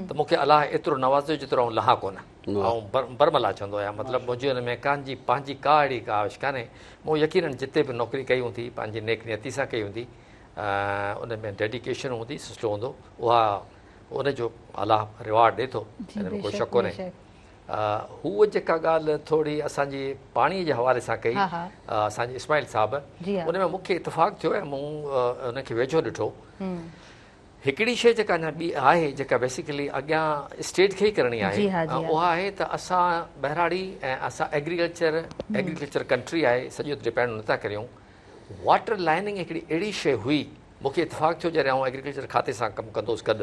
S2: ته مون کي الله ايترو نوازيو جيترو آئون لهان ڪونه آئون برملا چوندو آهيان مطلب منهنجي ان ۾ ڪان جي پنهنجي ڪا اهڙي ڪاوش ڪانهي مون يقينن جتي به نوڪري ڪئي هوندي پنهنجي نيڪ نيتي سان ڪئي هوندي ان ۾ ڊيڊيڪيشن هوندي سلسلو هوندو اها ان جو الله ريوارڊ ڏي ٿو ان ۾ ڪو شڪ ڪونهي هو جيڪا ڳالهه ٿوري اسان جي پاڻي جي حوالي سان ڪئي اسان جي اسماعيل صاحب ان ۾ مون کي اتفاق ٿيو ۽ مون ان کي ويجهو ڏٺو هڪڙي شيء جيڪا اڃا ٻي آهي جيڪا بيسيڪلي اڳيان اسٽيٽ کي ئي ڪرڻي آهي اها آهي ته اسان ٻهراڙي ۽ اسان ايگريڪلچر ايگريڪلچر ڪنٽري آهي سڄو ڊپينڊ نٿا ڪريون واٽر لائننگ هڪڙي اهڙي شيء هئي مون کي اتفاق ٿيو جڏهن آئون ايگريڪلچر کاتي سان ڪم ڪندو هوس گڏ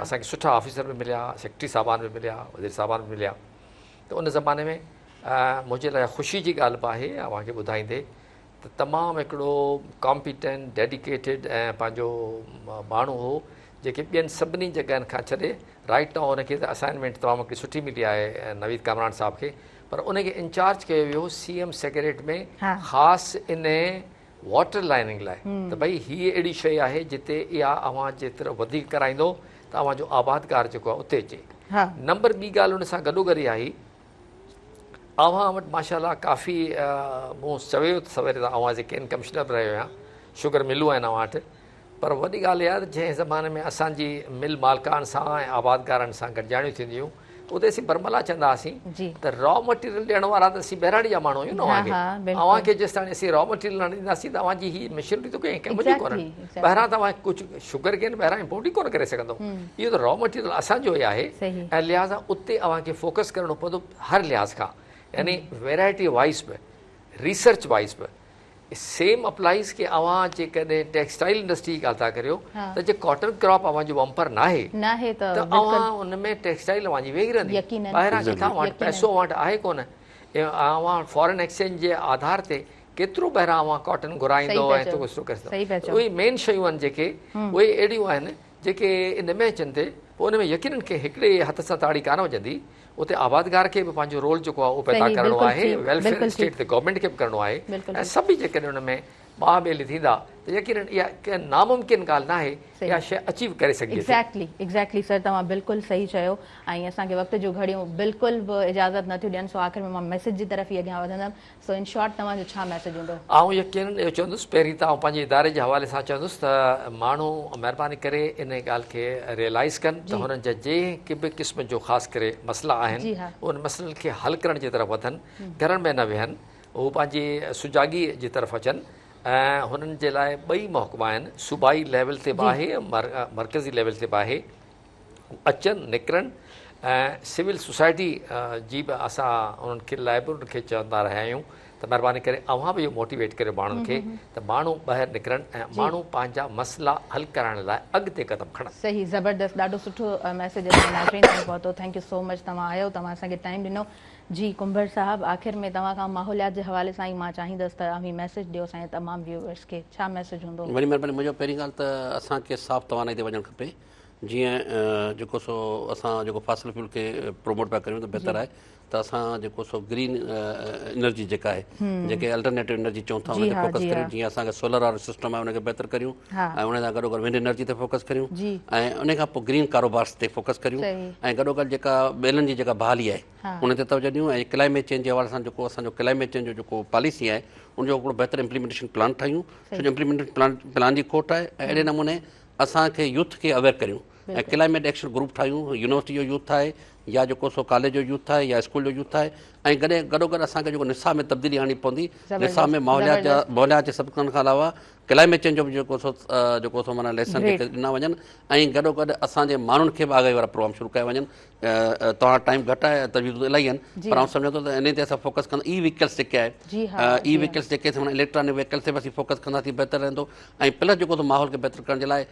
S2: اسان کي سٺا آفيسر به مليا سيڪريٽري صاحبان به مليا وزير صاحبان به مليا ته ان زماني ۾ منهنجي لاء خوشي جي ڳالهه به آهي اوهان کي ٻڌائيندي ته تمام هڪڙو ڪامپيٽنٽ ڊيڊيڪيٽيڊ ۽ پنهنجو ماڻهو هو جيڪي ٻين سڀني جڳهن کان ڇڏي رائٽ نائو ان کي ته اسائنمينٽ تمام هڪڙي سٺي ملي آهي نويد ڪامران صاحب کي پر ان کي انچارج ڪيو ويو سي ايم سيڪريٽ ۾ خاص ان واٽر لائننگ لاء ته ڀئي هيء اهڙي شيء آهي جتي اها اوهان جيترو وڌيڪ ڪرائيندو ته اوهان جو آبادگار جيڪو آهي اتي اچي. نمبر ٻي ڳالهه ان سان گڏوگڏ اها آئي اوهان وٽ ماشاء الله ڪافي مون چويو ته سوير ته اوهان جي ڪين ڪمشنر به رهيو آهيان شگر ملون آهن اوهان وٽ پر وڏي ڳالهه اها ته جنهن زماني ۾ اسان جي مل مالڪان سان ۽ آبادگارن سان گڏجاڻيون ٿينديون هيون اتي اسين برملا چوندا هئاسين ته را مٽيريل ڏيڻ وارا ته اسين ٻهراڙي جا ماڻهو آهيون نه اوهان کي اوهان کي جيستائين اسين را مٽيريل نه ڏينداسين ته اوهان جي هي مشينري ته ڪنهن ڪم جي ڪونهي ٻاهران ته اوهان ڪجهه شگر ڪين ٻاهران امپورٽ ئي ڪونه ڪري سگهندو اهو ته را مٽيريل اسان جو ئي آهي ۽ لهٰذا اتي اوهان کي فوڪس ڪرڻو پوندو هر لحاظ کان يعني ويرائٽي وائز به ريسرچ وائز به سيم اپلائيز ڪي اوهان جيڪڏهن ٽيڪسٽائل انڊسٽري جي ڳالهه ٿا ڪريو ته جي ڪاٽن ڪراپ اوهان جو بمپر ناهي
S1: ناهي
S2: ته اوهان ان ۾ ٽيڪسٽائل اوهان جي ويهي رهندي ٻاهران ڪٿان اوهان وٽ پئسو اوهان وٽ آهي ڪونه اوهان فارن ايڪسچينج جي آڌار تي ڪيترو ٻاهران اوهان ڪاٽن گهرائيندو ۽ اهي مين شيون آهن جيڪي اهي اهڙيون آهن جيڪي ان ۾ اچن ٿي پوء ان ۾ يقينن ڪنهن هڪڙي هٿ سان تاڙي ڪانه وڄندي اتي آبادگار کي به پنهنجو رول جيڪو آهي اهو پيدا ڪرڻو آهي ويلفيئر اسٽيٽ تي گورنمينٽ کي به ڪرڻو آهي ۽ سڀ ئي جيڪڏهن ان ۾ ٻانهن ٻيلي ٿيندا ته يقينن اها ڪنهن ناممڪن ڳالهه ناهي اها شيء اچيو ڪري سگهجي ٿي.
S1: ايگزيڪٽلي ايگزيڪٽلي سر توهان بلڪل صحيح چيو ۽ اسان کي وقت جون گهڙيون بلڪل به اجازت نٿيون ڏين سو آخر ۾ مان ميسيج جي طرف ئي اڳيان وڌندم سو ان شارٽ توهان جو ڇا ميسيج هوندو؟
S2: آئون يقينن اهو چوندس پهرين ته آئون پنهنجي اداري جي حوالي سان چوندس ته ماڻهو مهرباني ڪري ان ڳالهه کي ريئلائيز ڪن ته هنن جا جنهن به قسم جو خاص ڪري مسئلا آهن انهن مسئلن کي حل ڪرڻ جي طرف وڌن گهرن ۾ نه ويهن هو پنهنجي سجاڳي جي طرف اچن ۽ هنن جي لاء ٻئي محڪما آهن صوبائي ليول تي به آهي مرڪزي ليول تي به آهي اچن نڪرن ۽ سول سوسائٽي جي به اسان انهن کي لاء به انهن کي چوندا رهيا آهيون ته مهرباني ڪري اوهان به اهو موٽيويٽ ڪريو ماڻهن کي ته ماڻهو ٻاهر نڪرن ۽ ماڻهو پنهنجا مسئلا حل ڪرائڻ لاء اڳتي قدم کڻن.
S1: صحيح زبردست ڏاڍو سٺو ميسيج اسان جي ناظرين تائين پهتو thank you سو مچ توهان آيو توهان اسان کي ٽائيم ڏنو جي ڪنڀر صاحب آخر ۾ توهان کان ماحوليات جي حوالي سان ئي مان چاهيندس ته اوهين ميسيج ڏيو اسان جي تمام ويوئرس کي ڇا ميسيج هوندو.
S3: وڏي مهرباني منهنجو پهرين ڳالهه ته اسان کي صاف توانائي تي وڃڻ کپي جيئن جيڪو سو اسان جيڪو فاسل فيول کي پروموٽ پيا ڪريون ته بهتر آهي ته اسان جيڪو سو گرين انرجي جيڪا آهي جيڪي الٽرنيٽو انرجي چئون ٿا ان تي فوڪس ڪريون جيئن اسان کي سولر وارو سسٽم آهي ان کي بهتر ڪريون ۽ ان سان گڏو گڏ ونڊ انرجي تي فوڪس ڪريون ۽ ان کان پوء گرين ڪاروبارس تي فوڪس ڪريون ۽ گڏو گڏ جيڪا ٻيلن جي جيڪا بحالي آهي ان تي توجه ڏيون ۽ ڪلائميٽ چينج جي حوالي سان جيڪو اسان جو ڪلائميٽ چينج جو جيڪو پاليسي آهي ان جو هڪڙو بهتر امپليمينٽيشن پلان ٺاهيون ڇو جو امپليمينٽيشن پلان پلان جي کوٽ آهي ۽ اهڙي نموني اسان کي يوٿ کي اويئر ڪريون ۽ ڪلائميٽ ايڪشن گروپ ٺاهيون يونيورسٽي جو يوٿ ٺاهي يا جيڪو سو ڪاليج جو يوٿ ٺاهي يا اسڪول جو يوٿ ٺاهي ۽ گڏ گڏوگڏ اسان کي جيڪو نصاب ۾ تبديلي آڻڻي پوندي نصاب ۾ ماحوليات جا ماحوليات جي سبقن کان علاوه ڪلائميٽ چينج جو به جيڪو سو جيڪو سو معنيٰ ليسن جيڪي ڏنا وڃن ۽ گڏوگڏ اسان جي ماڻهن کي به آگاهي وارا پروگرام شروع ڪيا وڃن توهان ٽائيم گهٽ آهي تجويزون الاهي آهن پر آئون سمجهان ٿو ته انهي تي اسان فوڪس ڪندا اي وهيڪلس جيڪي آهي اي وهيڪلس جيڪي معنيٰ اليڪٽرانڪ وهيڪلس تي به اسين فوڪس ڪنداسين بهتر رهندو ۽ پلس جيڪو سو ماحول کي بهتر ڪرڻ جي لاء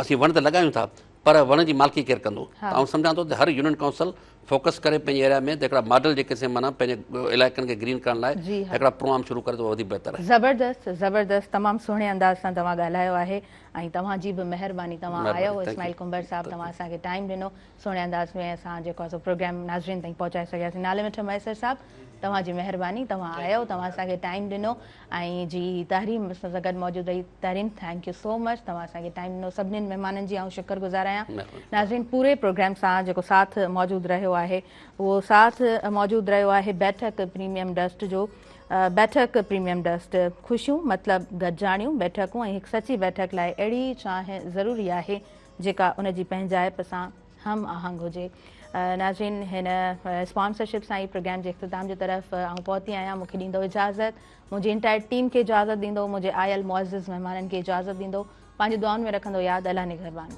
S3: اسين وڻ ته لڳايون ٿا پر وڻ جي مالڪي ڪير ڪندو ته آئون سمجهان ٿو ته هر يونين ڪائونسل فوڪس ڪري پنهنجي ايريا ۾ ته هڪڙا ماڊل جيڪي سي معنيٰ پنهنجي علائقن کي گرين ڪرڻ لاء هڪڙا پروگرام شروع ڪري ته اهو وڌيڪ بهتر آهي.
S1: زبردست زبردست تمام سهڻي انداز سان توهان ڳالهايو آهي ۽ توهان جي به مهرباني توهان آيو اسماعيل ڪنڀر صاحب توهان اسان کي ٽائيم ڏنو سهڻي انداز ۾ اسان جيڪو آهي سو پروگرام ناظرين تائين پهچائي سگهياسين نالي مٺ مهيسر صاحب توهان جي مهرباني توهان آيو توهان اسان کي ٽائيم ڏنو ۽ جي تحريم اسان سان گڏ موجود رهي تحريم thank you سو مچ توهان اسان کي ٽائيم ڏنو سڀني مهمانن جي آئون شڪر گذار آهيان ناظرين پوري پروگرام سان جيڪو ساٿ موجود رهيو آهي اهو ساٿ موجود رهيو آهي بيٺڪ پريميم ڊسٽ جو بيٺڪ پريميم ڊسٽ خوشيون مطلب گڏجاڻيون بيٺڪون ۽ هڪ سچي بيٺڪ لاء اهڙي چانهه ضروري آهي جيڪا ان جي پنهنجائپ سان هم آهنگ هجي. ناظرين هن اسپانسرشپ سان ئي پروگرام جي اختتام جي طرف آئون پهتي آهيان مون کي ڏيندو اجازت منهنجي انٽائر ٽيم کي اجازت ڏيندو منهنجي آيل معزز مهمانن کي اجازت ڏيندو پنهنجي دعائن ۾ رکندو ياد الله نگهبان.